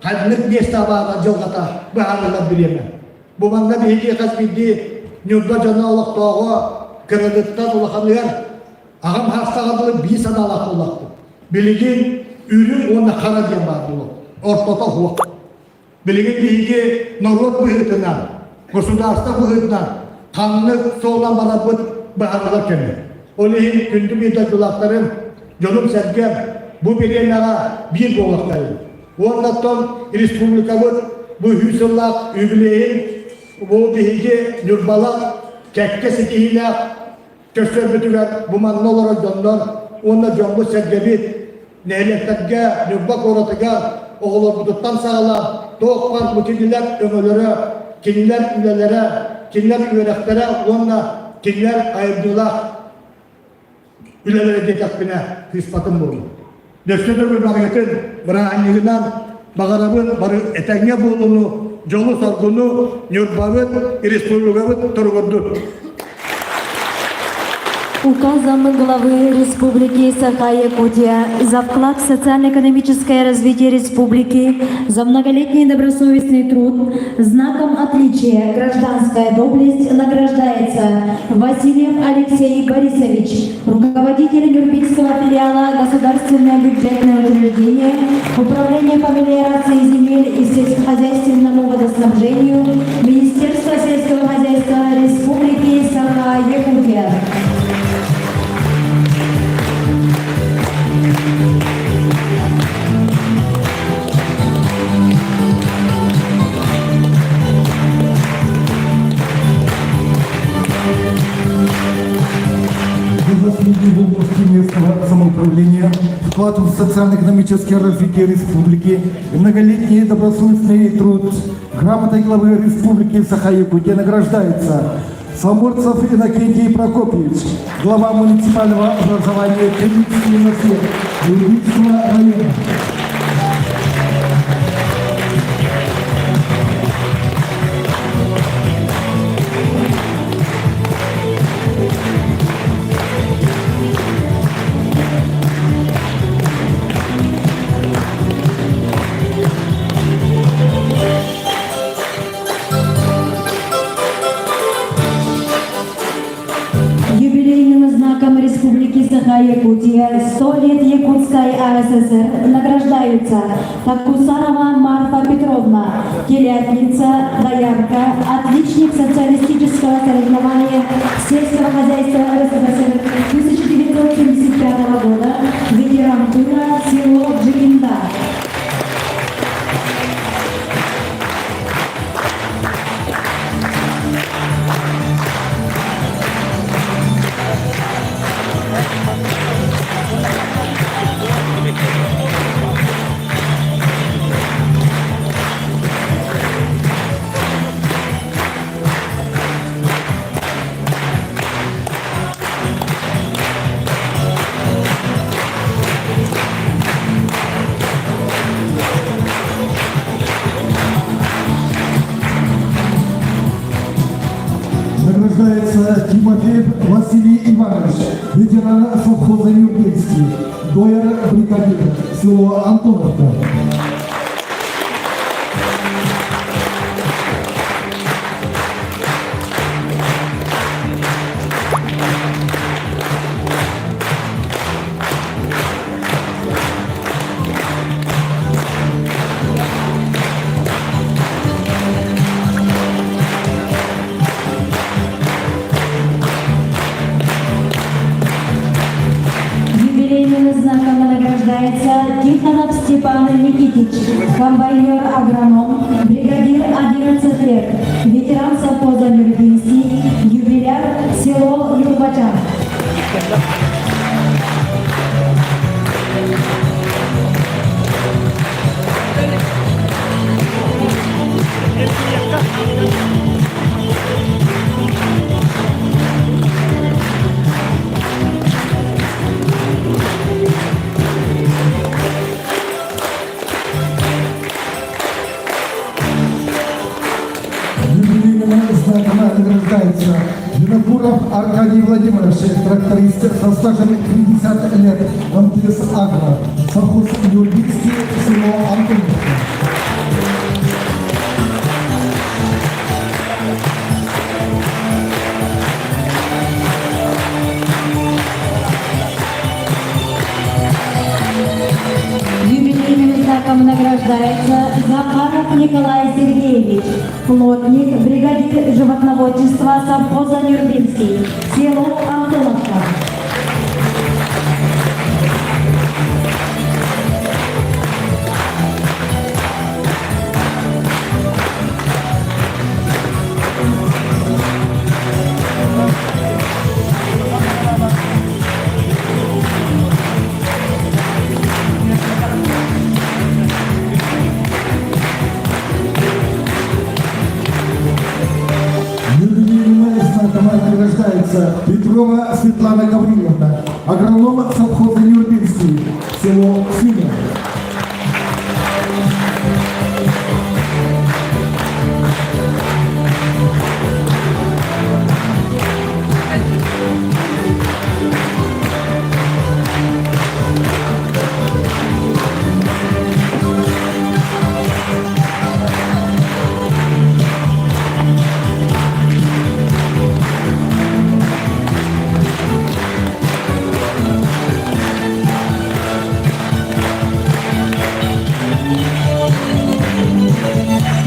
ханнык миэстэ баара дьылҕата быһаарыллар бириэмэ. Бу манна биһиги хас биирдии Ньурба дьоно олохтооҕо кыратыттан улаханыгар аҕам хаастаҕа дылы биир санаалаах буоллахпыт. Билигин үрүҥ уонна хара диэн баар буолуо. Ортото суох. Билигин биһиги норуот быһыытынан, государство быһыытынан ханнык суолунан барарбыт быһаарыллар кэмэ. Ол иһин күндү биир дойдулаахтарым, дьонум-сэргэм бу бириэмэҕэ биир буолуохтарын. Уонна оттон республикабыт бу үһүс сыллаах юбилейин бу биһиги Ньурбалар кэккэ ситиһиилээх Көрсөрбүтүгэр бу манна олорор дьоннор уонна дьоммут-сэргэбит нэһилиэктэргэ, Ньурба куоратыгар оҕолорбутуттан саҕалаан туох баар бу кинилэр өҥөлөрө, кинилэр үлэлэрэ, кинилэр үөрэхтэрэ уонна кинилэр айымньылаах үлэлэрэ диэтэхпинэ сыыспатым буолуо. Өссө төгүл барыгытын бырааһынньыгынан баҕарабын бары этэҥҥэ буолууну, дьолу-соргуну Ньурбабыт, республикабыт туругурдун! Указом главы Республики Саха-Якутия за вклад в социально-экономическое развитие республики, за многолетний добросовестный труд, знаком отличия «Гражданская доблесть» награждается Васильев Алексей Борисович, руководитель Нюрбинского филиала Государственное бюджетное учреждение, Управление по мелиорации земель и сельскохозяйственному водоснабжению Министерства сельского хозяйства Республики Саха-Якутия. За заслуги в области местного самоуправления, вклад в социально-экономическое развитие республики и многолетний добросовестный труд грамотой главы Республики Саха-Якутия награждается Саморцев Иннокентий Прокопьевич, глава муниципального образования Кемикский Насир, Юрбинского района. Республики Саха-Якутия «100 лет Якутской АССР» награждаются Такусарова Марфа Петровна, телятница, доярка, отличник социалистического соревнования сельского хозяйства РСФСР 1975 года, ветеран тыла, село Джигинда. Награждается Тимофеев Василий Иванович, ветеран совхоза Нюрнбергский, дояр бригадир, село Антоновка. Юбилейным знаком награждается Тихонов Степан Никитич, комбайнер-агроном, бригадир 11 лет, ветеран совхоза Нюрбинский, юбиляр село Нюрбачан. Юбилейным знаком награждается Винокуров Аркадий Владимирович, тракторист со стажем 50 лет, МТС «Агро», совхоз Нюрбинский, село Антоновка. Юбилейным знаком награждается Захаров Николай Сергеевич, плотник, бригадир животноводчества совхоза Нюрбинский, село Антоновка. Юбилейным знаком награждается Петрова Светлана Гавриловна, агроном совхоза Нюрбинский, село Синя.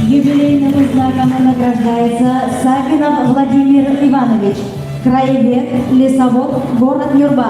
Юбилейным знаком награждается Сафинов Владимир Иванович, краевед, лесовод, город Нюрба.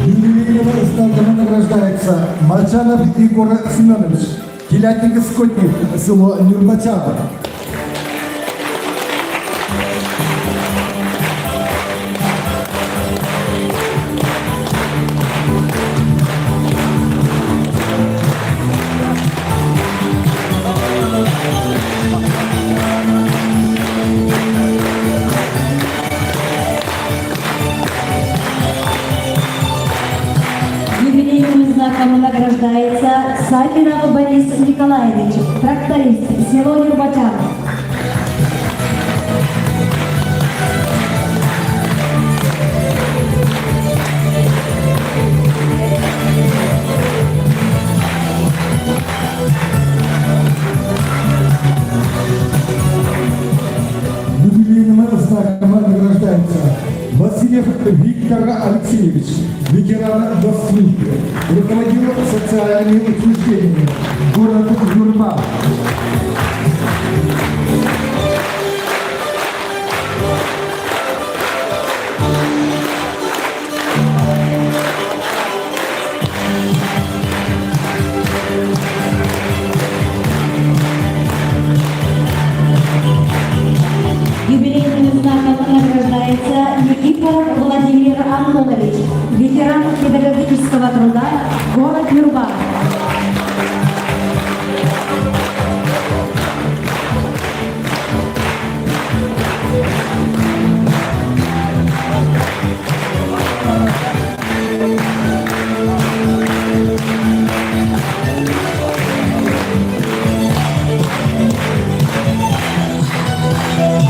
Юбилейным знаком награждается Молчанов Егор Семенович, телятник скотник, село Нюрбачаба. Борис Николаевич, тракторист, село Нюрбачан. Юбилейным знаком награждается Васильев Виктор Алексеевич, ветеран госслужбы, руководил социальными учреждениями, город Юрма. Юбилейным знаком награждается Никифоров Владимир Антонович, ветеран педагогического труда, город Нюрба.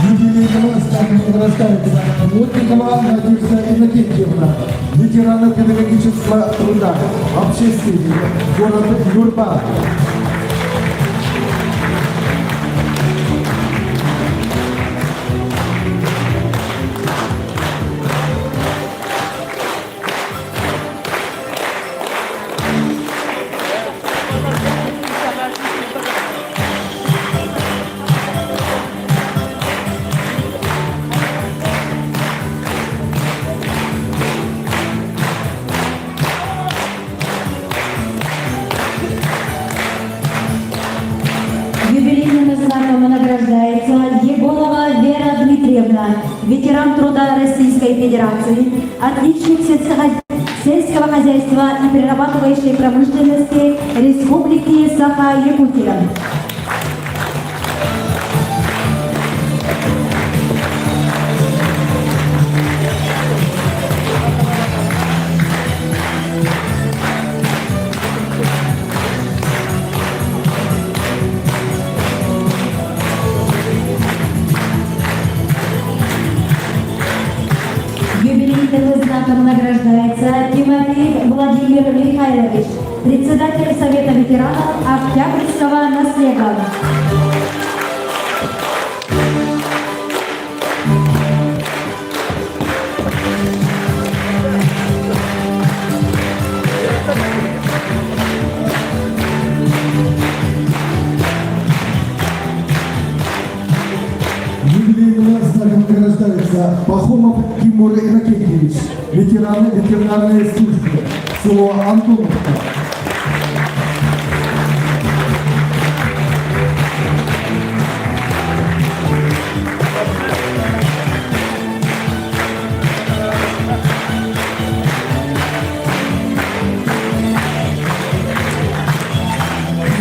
Юбилейным знаком награждается Плотникова Надежда Иннокентьевна, ветеран педагогического труда, общественник, город Нюрба. Юбилейным знаком награждается Егорова Вера Дмитриевна, ветеран труда Российской Федерации, отличник сельского хозяйства и перерабатывающей промышленности Республики Саха-Якутия. Юбилейным знаком награждается Тимофеев Владимир Михайлович, председатель Совета ветеранов Октябрьского наслега. Юбилейным знаком награждается Пахомов Тимур Иннокентьевич, ветеран ветеринарной службы, село Антоновка.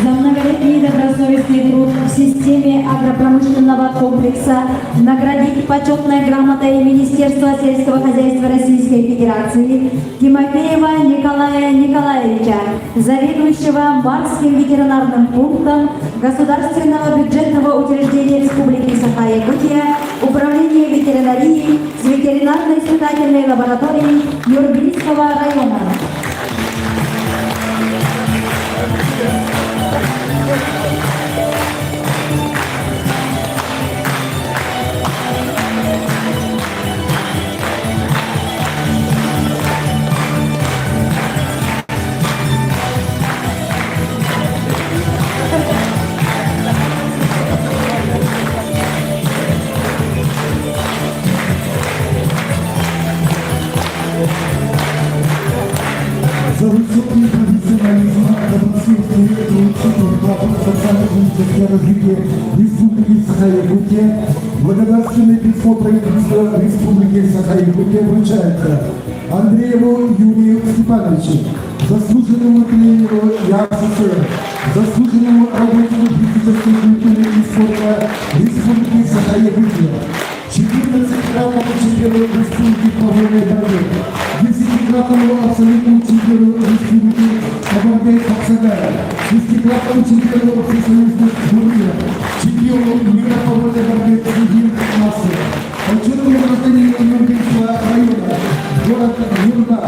За многолетний добросовестный труд в системе агропромышленного комплекса наградить почетной грамотой Министерства сельского хозяйства Российской Федерации Тимофеева Николая Николаевича, заведующего Марским ветеринарным пунктом Государственного бюджетного учреждения Республики Саха-Якутия, Управления ветеринарии с ветеринарно-испытательной лабораторией Нюрбинского района. За высокий профессионализм, добросовестный труд и вклад в социально-экономическое развитие Республики Саха-Якутия благодарственное письмо правительства Республики Саха-Якутия вручается Андрееву Юрию Степановичу, заслуженному тренеру ЯССР, заслуженному работнику физической культуры и спорта Республики Саха-Якутия, 14-кратному чемпиону Республики по вольной борьбе, 10 Десятикратному абсолютному чемпиону республики по борьбе Хапсагая, шестикратному чемпиону всесоюзных турниров, чемпиону мира по вольной борьбе среди массы, почетному гражданину Нюрбинского района, город Нюрба.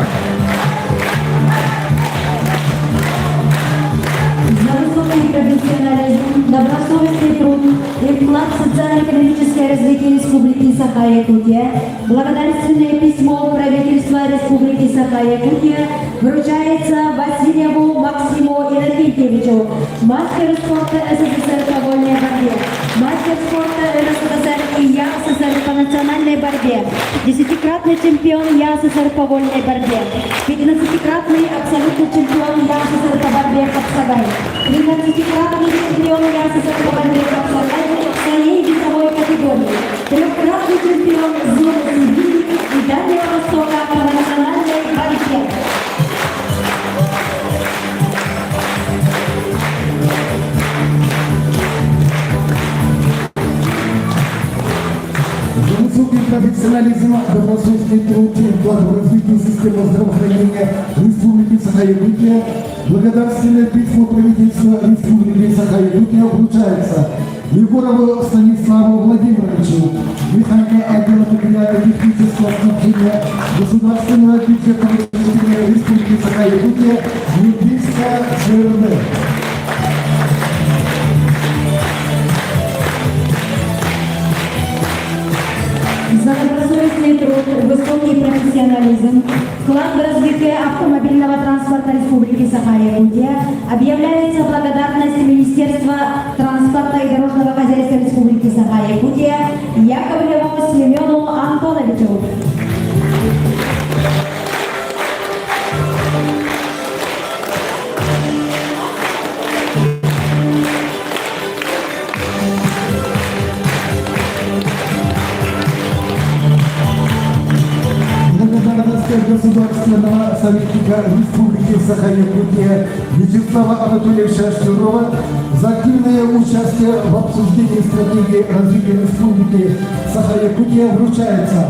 За высокий профессионализм, добросовестный труд и вклад в социально-экономическое развитие Республики Саха-Якутия благодарственное письмо правительства Республики Саха-Якутия вручается Васильеву Максиму Иннокентьевичу, мастеру спорта СССР по вольной борьбе, мастер спорта РСФСР и ЯССР по национальной борьбе, десятикратный чемпион ЯССР по вольной борьбе, 15-кратный абсолютный чемпион ЯССР по борьбе Хапсагай, 13-кратный чемпион ЯССР по борьбе Хапсагай в своей весовой категории, трехкратный чемпион зоны Сибири и Дальнего Востока по национальной борьбе. За высокий профессионализм, добросовестный труд и вклад в развитие системы здравоохранения Республики Саха-Якутия благодарственное письмо правительства Республики Саха-Якутия вручается Егорову Станиславу Владимировичу, механика отдела материально-технического снабжения Государственного бюджетного учреждения Республики Саха-Якутия, Нюрбинская ЦРБ. За добросовестный труд, высокий профессионализм, вклад в развитие автомобильного транспорта Республики Саха-Якутия объявляется благодарность Министерства транспорта и дорожного хозяйства Республики Саха-Якутия Яковлеву Семену Антоновичу. Благодарность государственного советника Республики Саха-Якутия Вячеслава Анатольевича Штырова за активное участие в обсуждении стратегии развития Республики Саха-Якутия вручается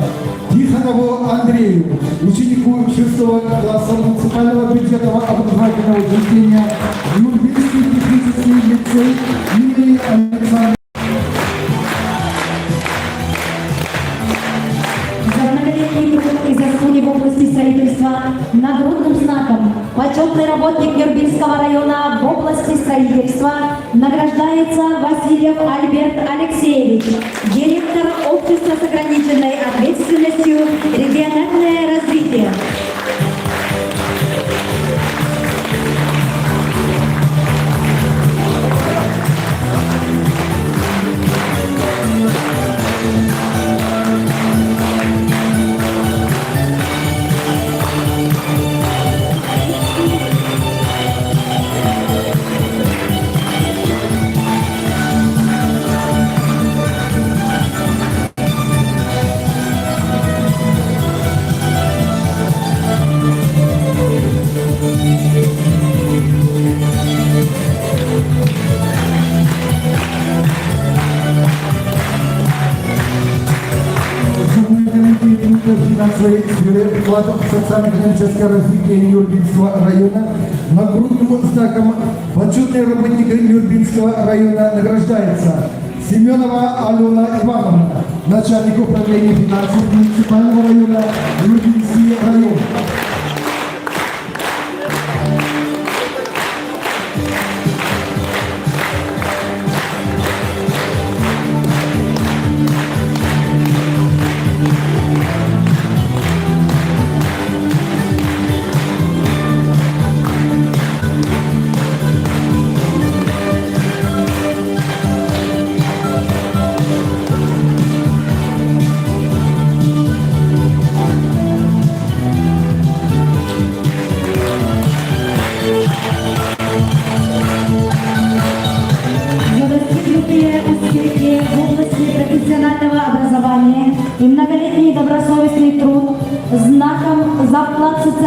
Тихонову Андрею, ученику 6 класса муниципального бюджетного образовательного учреждения Нюрбинский технический лицей имени Александра За многолетний труд и заслуги в области строительства нагрудным знаком почетный работник Нюрбинского района в области строительства награждается Васильев Альберт Алексеевич, директор общества с ограниченной ответственностью «Региональное развитие». Финансовой сферы вклад в социально-экономическое развитие Нюрбинского района нагрудным знаком почетный работник Нюрбинского района награждается Семенова Алена Ивановна, начальник управления финансов муниципального района Нюрбинский район.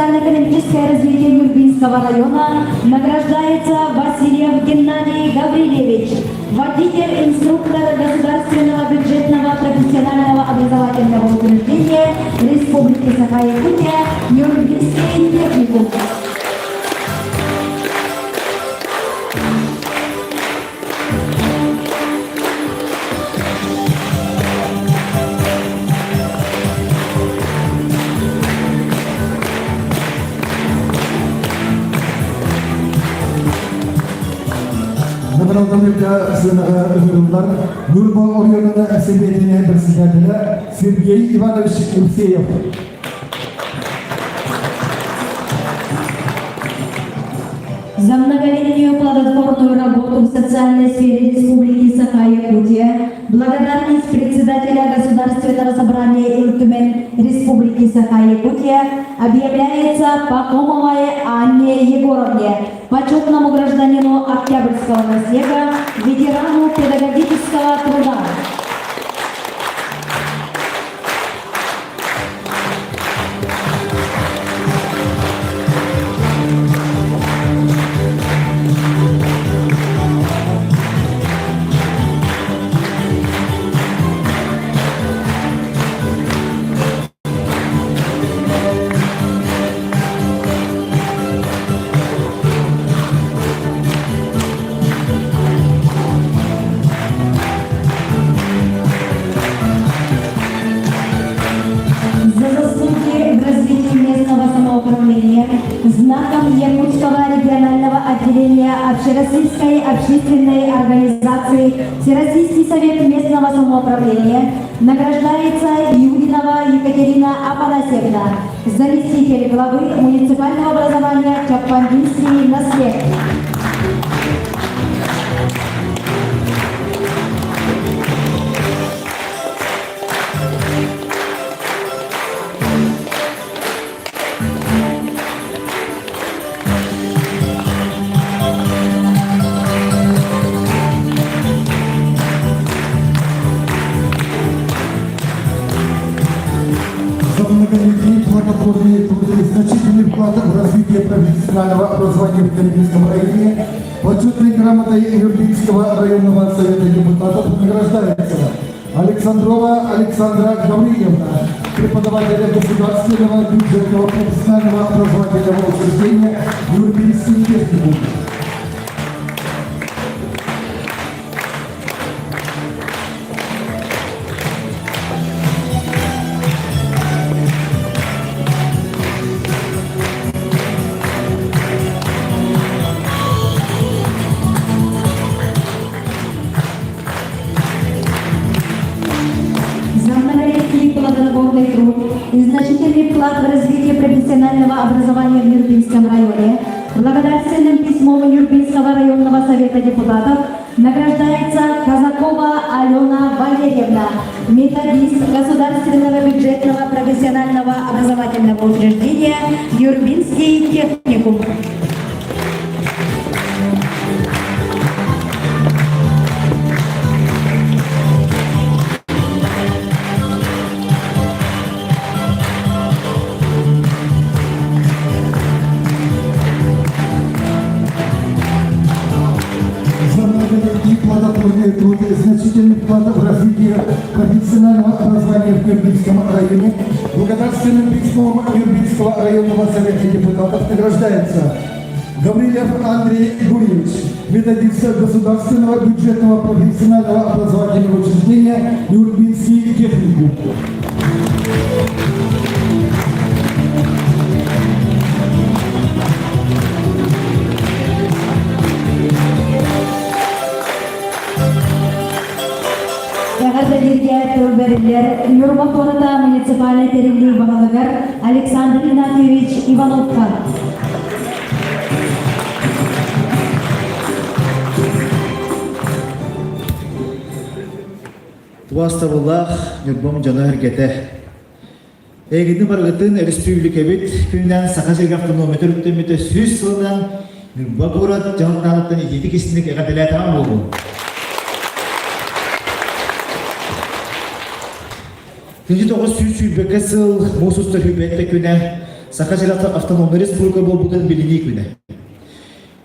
социально-экономическое развитие Нюрбинского района награждается Васильев Геннадий Гаврилевич, водитель-инструктор Государственного бюджетного профессионального образовательного учреждения Республики Саха-Якутия Нюрбинский техникум. Наградаларга сыанаҕа ыҥырыллар Ньурба оройуонун Сэбиэтин председателэ Сергей Иванович Евсеев. За многолетнюю плодотворную работу в социальной сфере Республики Саха-Якутия благодарность председателя Государственного собрания Ил Түмэн Республики Саха-Якутия объявляется Пахомовой Анне Егоровне, почетному гражданину Октябрьского наслега, ветерану педагогического труда. За заслуги в развитии местного самоуправления знаком Якутского регионального отделения Общероссийской общественной организации Всероссийский совет местного самоуправления награждается Юдинова Екатерина Афанасьевна, заместитель главы муниципального образования Чаппандинский наслед. За многолетний плодотворный труд и значительный вклад в развитие профессионального образования в Нюрбинском районе почетной грамотой Нюрбинского районного совета депутатов награждается Александрова Александра Гавриловна, преподаватель государственного бюджетного профессионального образовательного учреждения Нюрбинский техникум. За многолетний плодотворный труд и значительный вклад в развитие профессионального образования в Нюрбинском районе благодарственным письмом Нюрбинского районного совета депутатов награждается Казакова Алена Валерьевна, методист Государственного бюджетного профессионального образовательного учреждения Нюрбинский техникум. За многолетний плодотворный труд и значительный вклад в развитие профессионального образования в Нюрбинском районе благодарственным письмом Нюрбинского районного совета депутатов награждается Гаврилев Андрей Гурьевич, методист Государственного бюджетного профессионального образовательного учреждения Нюрбинский техникум. Эҕэрдэлииргэ тыл бэриллэр Ньурба куората муниципальнай тэриллии баһылыгар Александр Игнатьевич Ивановка. Убаастабыллаах Ньурбам дьоно-сэргэтэ! Эйгини барыгытын өрөспүүбүлүкэбит күнүнэн Саха сиригэр автономия төрүттэммитэ 100 сылынан Ньурба куорат дьаһалтаныттан итиитик истиҥник эҕэрдэлээтэҕим буолуо. 1922 сыл муус устар сүүрбэттэ күнэ. Саха сирэ автономнай республика буолбутун билинии күнэ.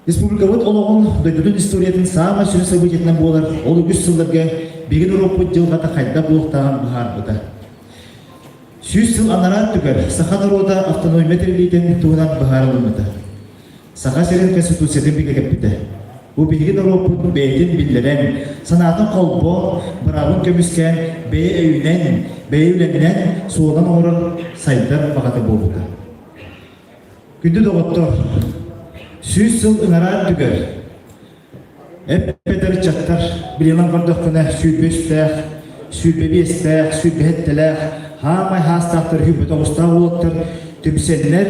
Республикабыт олоҕун, дойдутун историятын саамай сүрүн событиетынан буолар ол үгүс сылларга биһиги норуоппут дьылҕата хайдах буолуохтааҕын быһаарбыта. 100 сыл анараа өттүгэр саха норуота автономия тэриллиитин туһунан быһаарыллыбыта. Саха сирин Конституциятын бигэргэппитэ. Бу биһиги норуоппут бэйэтин биллэрэн, санаатын холбоон, быраабын көмүскээн, бэйэ өйүнэн, бэйэ үлэнинэн суолан оҥорор сайдар баҕата буолбута. Күндү доҕоттор, 100 сыл ыҥараат түгэр, эп-эдэр ыччаттар билинэн көрдөххүнэ 20 үстээх, 25-тээх, 27-лээх, хаамай хаастаахтар 29-таах уолаттар түмсэннэр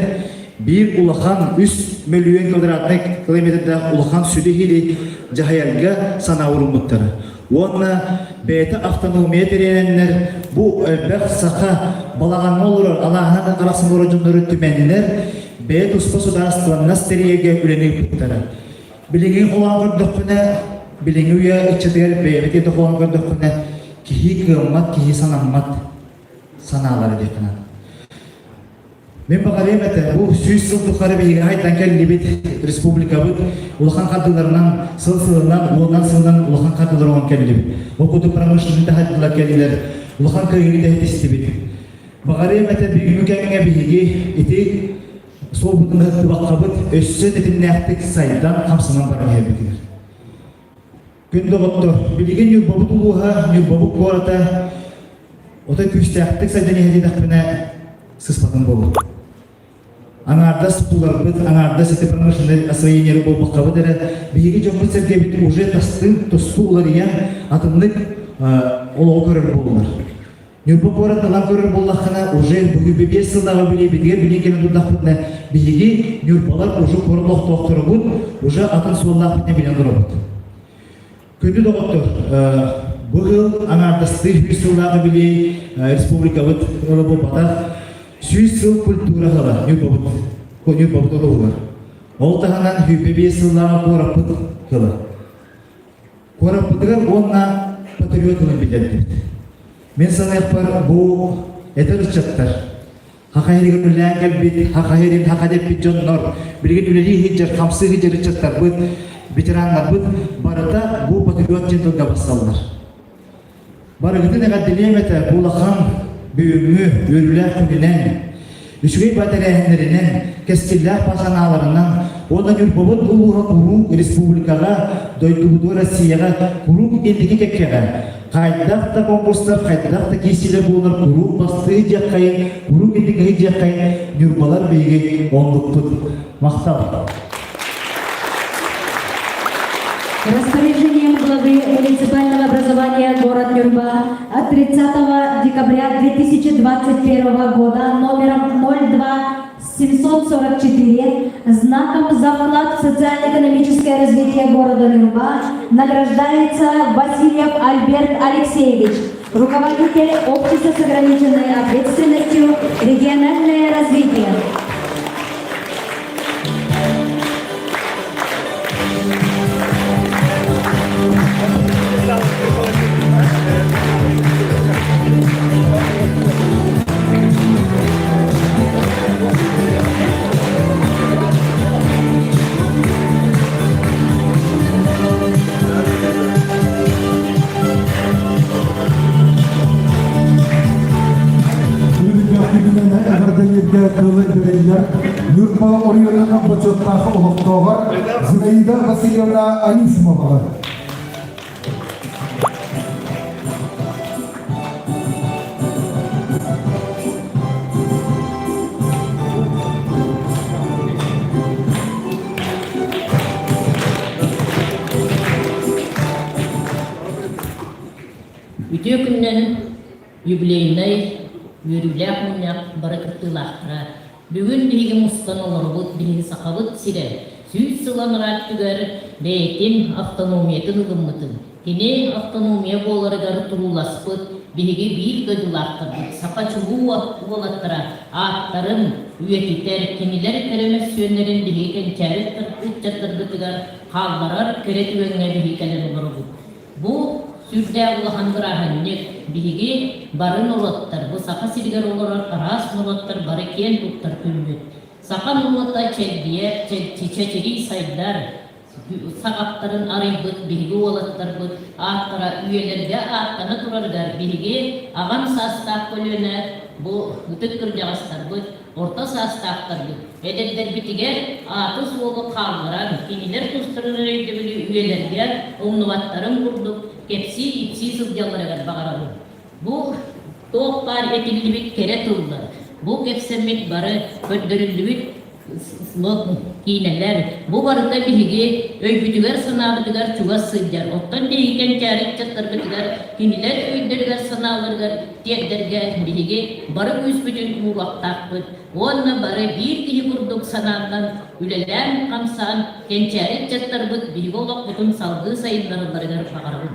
биир улахан 3 мөлүйүөн квадратнай километрдаах улахан сүдү иһили дьаһайарга санаа уруммуттара. Уонна бэйэтэ автономия тэрийэннэр бу элбэх саха балаҕаҥҥа олорор алааһынан арахсан олорор дьоннору түмэннэр бэйэ туспа судаарыстыбаннас тэрийэргэ үлэни ыыппыттара. Билиҥҥи холоон көрдөххүнэ, билиҥҥи үйэ ыччатыгар бэйэбит ити холоон көрдөххүнэ, киһи кыаммат, киһи санаммат санаалара диэххинэ. Мин баҕарыам этэ, бу 100 сыл тухары биһиги хайдан кэллибит республикабыт улахан хардыыларынан сыл сылынан, уонунан сылынан улахан хардыылар оҥорон кэллибит. Ол курдук промышленный таһайдылар кэллилэр, улахан кыайыыны тэһитистибит. Баҕарыам этэ, бүгүҥҥү кэмҥэ биһиги ити суолбутун ыһыктыбаккабыт өссө тэтимнээхтик сайдан, хамсанан баран иһэрбитигэр. Күн доҕоттор, билигин Ньурбабыт улууһа, Ньурбабыт куората отой күүстээхтик сайдан иһэр диэтэхпинэ сыспатын буолуо. Аҥаардас тутууларбыт, аҥаардас ити промышленнай освоениелары буолбаккабыт эрэ, биһиги дьоммут-сэргэбит уже тастыы, тосту уларыйан, атыннык олоҕу көрөр буоллулар. Ньурба куорат ылан көрөр буоллаххына, уже бүгүн 5 сыллааҕы билиэбитигэр билин кэлэн турдахпытына, биһиги Ньурбалар уже куорат олохтоохторобут, уже атын суоллаахпытын билэн олоробут. Күндү доҕоттор, бу сыл аҥаардастыы 100 сыллааҕы билиэй республикабыт ыла буолбатах, 100 сыл культура сыла Ньурбабыт, Ньурбабыт олоҕугар. Ол таһынан 25 сыллааҕы куораппыт сыла. Куораппытыгар уонна патриот ылан биллэрдибит. Мин саныахпар бу эдэр ыччаттар Хаха иһигэр үлэлээн кэлбит, Хаха иһин хаха дэппит дьоннор, билигин үлэлии сылдьар, хамсыы сылдьар ыччаттарбыт, ветераннарбыт барыта бу патриот диэн тылга бассаллар. Барыгытын эҕэрдэлиэм этэ бу улахан бүгүҥҥү үөрүүлээх күнүнэн, үчүгэй ба тэрээһиннэринэн, кэскиллээх ба санааларынан уонна Ньурбабыт улууһа куруук республикаҕа, дойдубутугар Россияҕа куруук инники кэккэҕэ хайдах да конкурстар, хайдах да киирсиилэр буолар куруук бастыы диэххэйин, куруук инники диэххэйин Ньурбалар биһиги оннукпут. Махтал. Распоряжением главы муниципального образования город Нюрба от 30 декабря 2021 года номером 02 744 знаком за вклад в социально-экономическое развитие города Нюрба награждается Васильев Альберт Алексеевич, руководитель общества с ограниченной ответственностью «Региональное развитие». Эҕэрдэлииргэ тылы бэриллэр Ньурба оройуонун бочуоттаах олохтооҕор Зинаида Васильевна Анисимоваҕа. Үтүө күнүнэн юбилейнай үөрүүлээх мунньах бары кыттыылаахтара. Бүгүн биһиги мустан олоробут, биһиги Сахабыт сирэ 100 сыл анараа өттүгэр бэйэтин автономиятын ылыммытын, кини автономия буоларыгар турууласпыт биһиги биир дойдулаахтарбыт саха чулуу уолаттара ааттарын үйэтитэр, кинилэр кэрэ мөссүөннэрин биһиги кэнчээри ыччаттарбытыгар хаалларар кэрэ түгэҥҥэ биһиги кэлэн олоробут. Бу Сүрдээх улахан бырааһынньык. Биһиги бары норуоттар, бу Саха сиригэр олорор араас норуоттар бары киэн туттар күммүт. Саха норуота чэлгийэр, чэчирии сайдар, саҕахтарын арыйбыт биһиги уолаттарбыт ааттара үйэлэргэ ааттана турарыгар биһиги аҕам саастаах көлүөнэ бу ытык кырдьаҕастарбыт, орто саастаахтарбыт эдэрдэрбитигэр ааты-суолу хаалларан, кинилэр тустарынан өйдөбүлү үйэлэргэ умнубаттарын курдук кэпсии-ипсии сылдьалларыгар баҕарабын. Бу туох баар этиллибит кэрэ тыллар, бу кэпсэммит бары көрдөрүллүбүт киинэлэр, бу барыта биһиги өйбүтүгэр-санаабытыгар чугас сылдьар. Оттон биһиги кэнчээри ыччаттарбытыгар кинилэр өйдөрүгэр-санааларыгар тиэрдэргэ биһиги бары күүспүтүн ууруохтаахпыт уонна бары биир киһи курдук санааннан үлэлээн-хамсаан кэнчээри ыччаттарбыт биһиги олохпутун салгыы сайыннаралларыгар баҕарабын.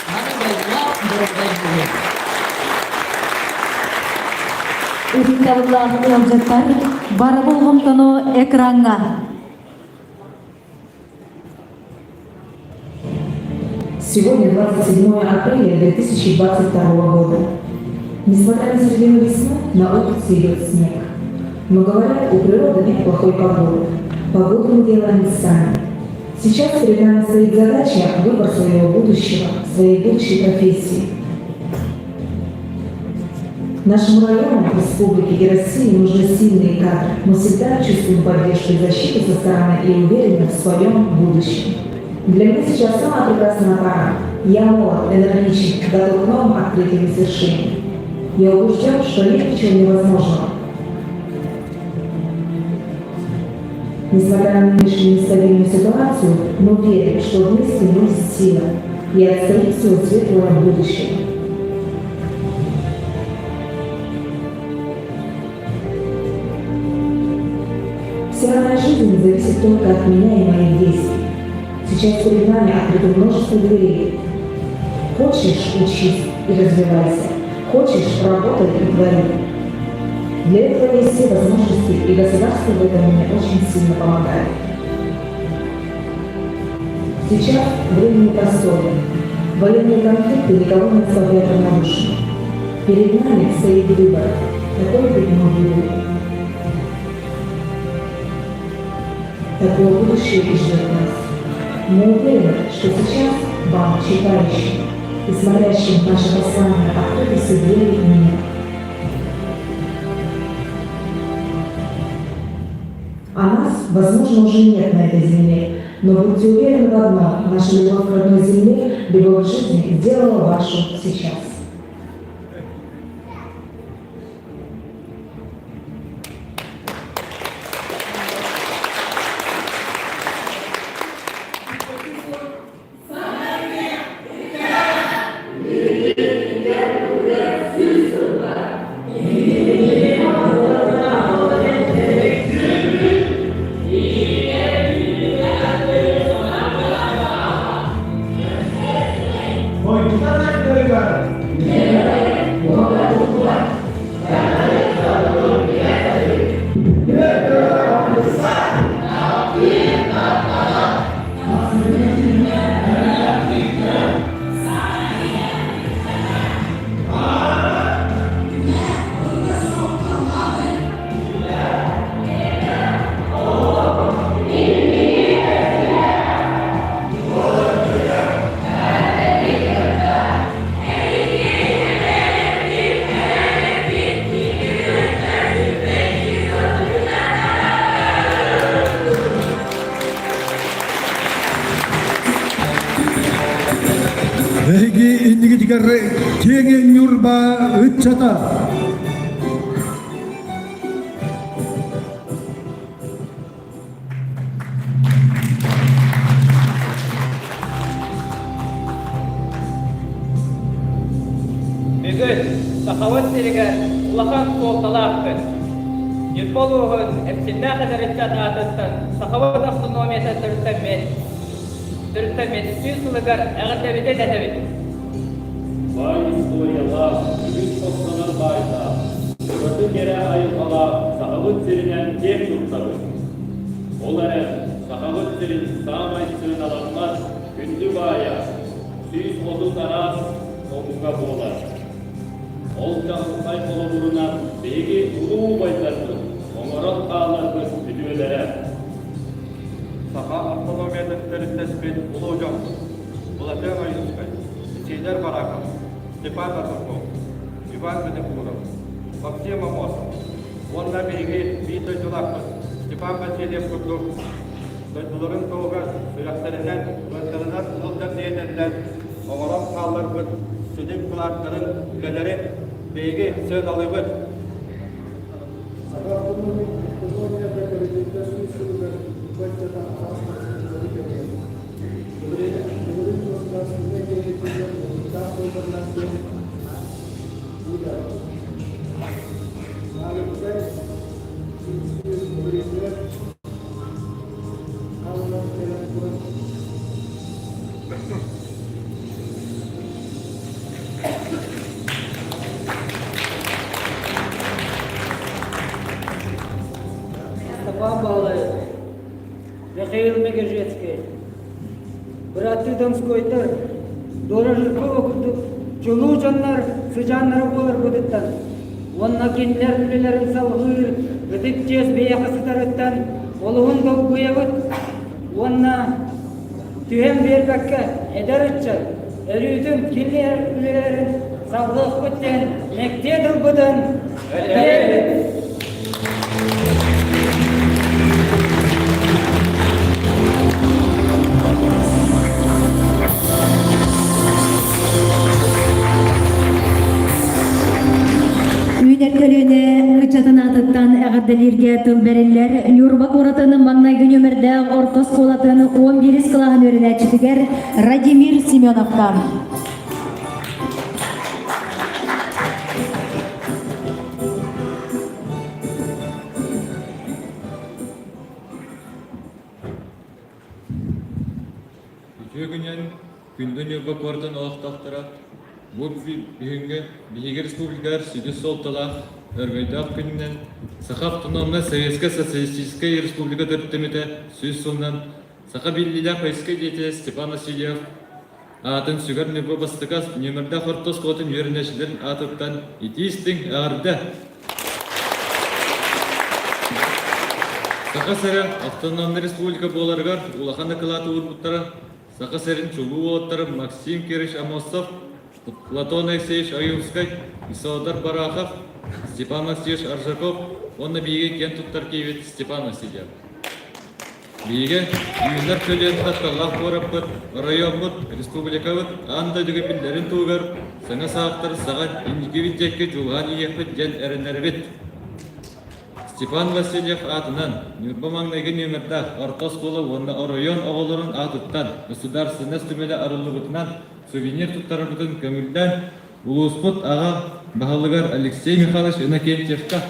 Бары дьоллоох, доруобай буолуҥ. Ытыктабыллаах ыалдьыттар, бары болҕомтону экраҥҥа. Сегодня 27 апреля 2022 года. Несмотря на середину весны, на улице идет снег. Но говорят, у природы нет плохой погоды. Погоду мы делаем сами. Сейчас перед нами стоит задача выбор своего будущего, своей будущей профессии. Нашему району, республике и России нужны сильные кадры. Мы всегда чувствуем поддержку и защиту со стороны и уверены в своем будущем. Для меня сейчас самая прекрасная пора. Я молод, энергичен, готов к новым открытиям и свершениям. Я убежден, что нет ничего невозможного. Несмотря на нынешнюю нестабильную ситуацию, мы верим, что вместе мы сила и отстоим свое светлое будущее. Вся моя жизнь зависит только от меня и моих действий. Сейчас перед нами открыто множество дверей. Хочешь – учись и развивайся. Хочешь – работай и твори. Для этого есть все возможности, и государство в этом мне очень сильно помогает. Сейчас время непростое. Военные конфликты никого не оставляют равнодушным. Перед нами стоит выбор, какой путь мы выберем. Такое будущее и ждет нас. Мы уверены, что сейчас вам, читающим и смотрящим наше послание, открыты все двери мира. А нас, возможно, уже нет на этой земле, но будьте уверены в одном, наша любовь к родной земле, любовь к жизни сделала вашу сейчас. Эһиги иннигитигэр киэҥ Ньурба ыччата. Бүгүн Сахабыт сиригэр улахан суолталаах күн. Ньурба улууһун Эпсиннээх эдэр ыччат аатыттан Сахабыт автономията төрүттэммит төрүттэммит сүүс сылыгар эҕэрдэбитин этэбит. Баай историялаах, үгүс хостонор баайдаах, ураты кэрэ айылҕалаах Сахабыт сиринэн киэҥ туттабыт. Ол эрэн, Сахабыт сирин саамай сыаналаммат күндү баайа. 130 араас омуга буолар. Ол чаҕылхай холобурунан биһиги улуу убайдарбыт оҥорон хаалларбыт үтүөлэрэ. Саха автономиятын төрүттэспит улуу дьоммут Былатыан Ойуунскай, Исидор Барахов, Степан Аржаков, Иван Винокуров, Максим Аммосов уонна биһиги биир дойдулаахпыт Степан Васильев курдук дойдуларын туһугар сүрэхтэринэн, быаттарынан сылдьар диэтэллэр оҥорон хаалларбыт сүдү кылааттарын, үлэлэрин биһиги сыаналыыбыт. Саха автономията төрүтүттэ сүүс сылыгар баччата араас хапсыһыылары тэрийэр. Былырыын государственнай деятеллэр уопуттаах суолларынан диэн ыытар. Наалыктай былырыыҥҥы хааллан кэлэн туран Степан Баалаев, Михаил Мегежецкий, быраттыы Донскойдар, Дора Жиркова курдук чулуу дьоннор сыдьааннара буоларбытыттан уонна кинилэр үлэлэрин салҕыыр ытык чиэс биһиэхэ сытарыттан олуһун долгуйабыт уонна түһэн биэрбэккэ эдэр ыччат өрүүтүн кинилэр үлэлэрин салҕыахпыт диэн мэктиэ тылбытын этэбит. Үүнэр көлүөнэ ыччатын аатыттан эҕэрдэлииргэ тыл бэриллэр Ньурба куоратын маҥнайгы нүөмэрдээх орто оскуолатын 11 кылааһын үөрэнээччитигэр Радимир Семеновка. Үтүө күнүн күндү Ньурба куоратын олохтоохторо бу бүгүҥҥү биһиги республикалар сүдү суолталаах өрөгөйдөөх күнүнэн Саха автономнай Советскай Социалистическай Республика төрүттэммитэ 100 сылынан саха биллиилээх войска деятелэ Степан Васильев аатын сүгэр Ньурба бастакы нүөмэрдээх орто оскуолатын үөрэнээччилэрин аатыттан итии-истиҥ эҕэрдэ! Саха сирэ автономнай республика буоларыгар улахан акылааты уурбуттара Саха сирин чулуу уолаттара Максим Кирич Аммосов, Платон Алексеевич Ойуунскай, Исаодар Барахов, Степан Васильевич Аржаков уонна биһиги киэн туттар киһибит Степан Васильев. Биһиги үүнэр көлүөн тапталлаах куораппыт, оройуоммут, республикабыт аан дойдуга биллэрин туһугар саҥа саахтары саҕан инникибит диэки дьулуһан иһиэхпит диэн эрэнэрэбит. Степан Васильев аатынан Ньурба маҥнайгы нүөмэрдээх орто оскуола уонна оройуон оҕолорун аатыттан государственнай түмэлэ арыллыбытынан сувенир туттарарбытын көҥүллээн улууспут аҕа баһылыгар Алексей Михайлович Иннокентьевка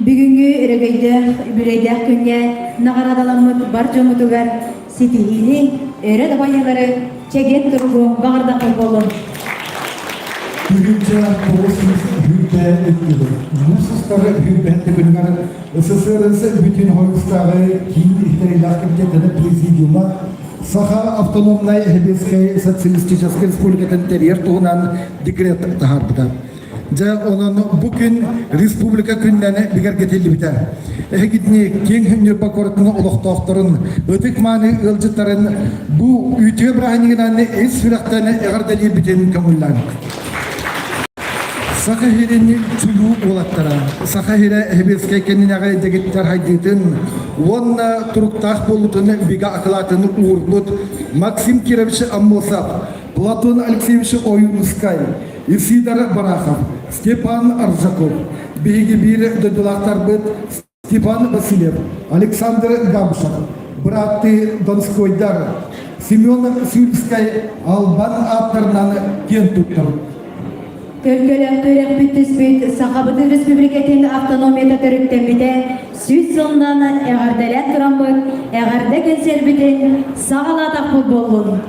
Бүгүҥҥү өрөгөйдөөх, үбүлүөйдээх күҥҥэ наҕараадаламмыт бар дьоммутугар ситиһиини, өрө дабайыылары, чэгиэн туругу баҕардахха буоллун. Тыһыынча тоҕус сүүс сүүрбэ Муус устар сүүрбэһин күнүгэр СССР бүтүн Хойустааҕы киин иһитэрилээх комитетын президиума Саха автономнай Сэбиэскэй Социалистическай Республикатын тэрийэр туһунан декрет таһаарбыта. Дьэ, онон бу күн республика күннэни бигэргэтиллибитэ. Эһигитини киэҥ Ньурба куоратын олохтоохторун, ытык-мааны ыалдьыттарын бу үтүө бырааһынньыгынан ис сүрэхтэн эҕэрдэлиирбитин көҥүллээҥ. Саха сирин чулуу уолаттара, Саха сирэ Сэбиэскэй кэннинээҕи дэгиттэр хайдыытын уонна туруктаах буолуутун бигэ акылаатын уурбут Максим Кирович Аммосов, Платон Алексеевич Ойуунускай, Исидор Барахов, Степан Аржаков, биһиги биир дойдулаахтарбыт Степан Васильев, Александр Гамшев, бырааттыы Донскойдар. Семен Сюльскай албан ааттарынан киэн туттабыт. Төлкөлөөх үөрэхпит түспүт Сахабытын Республикатын автономията төрүттэммитэ сүүс сылынан эҕэрдэлээн тураммыт эҕэрдэ кэнсиэрбитин саҕалаатахпыт буоллун.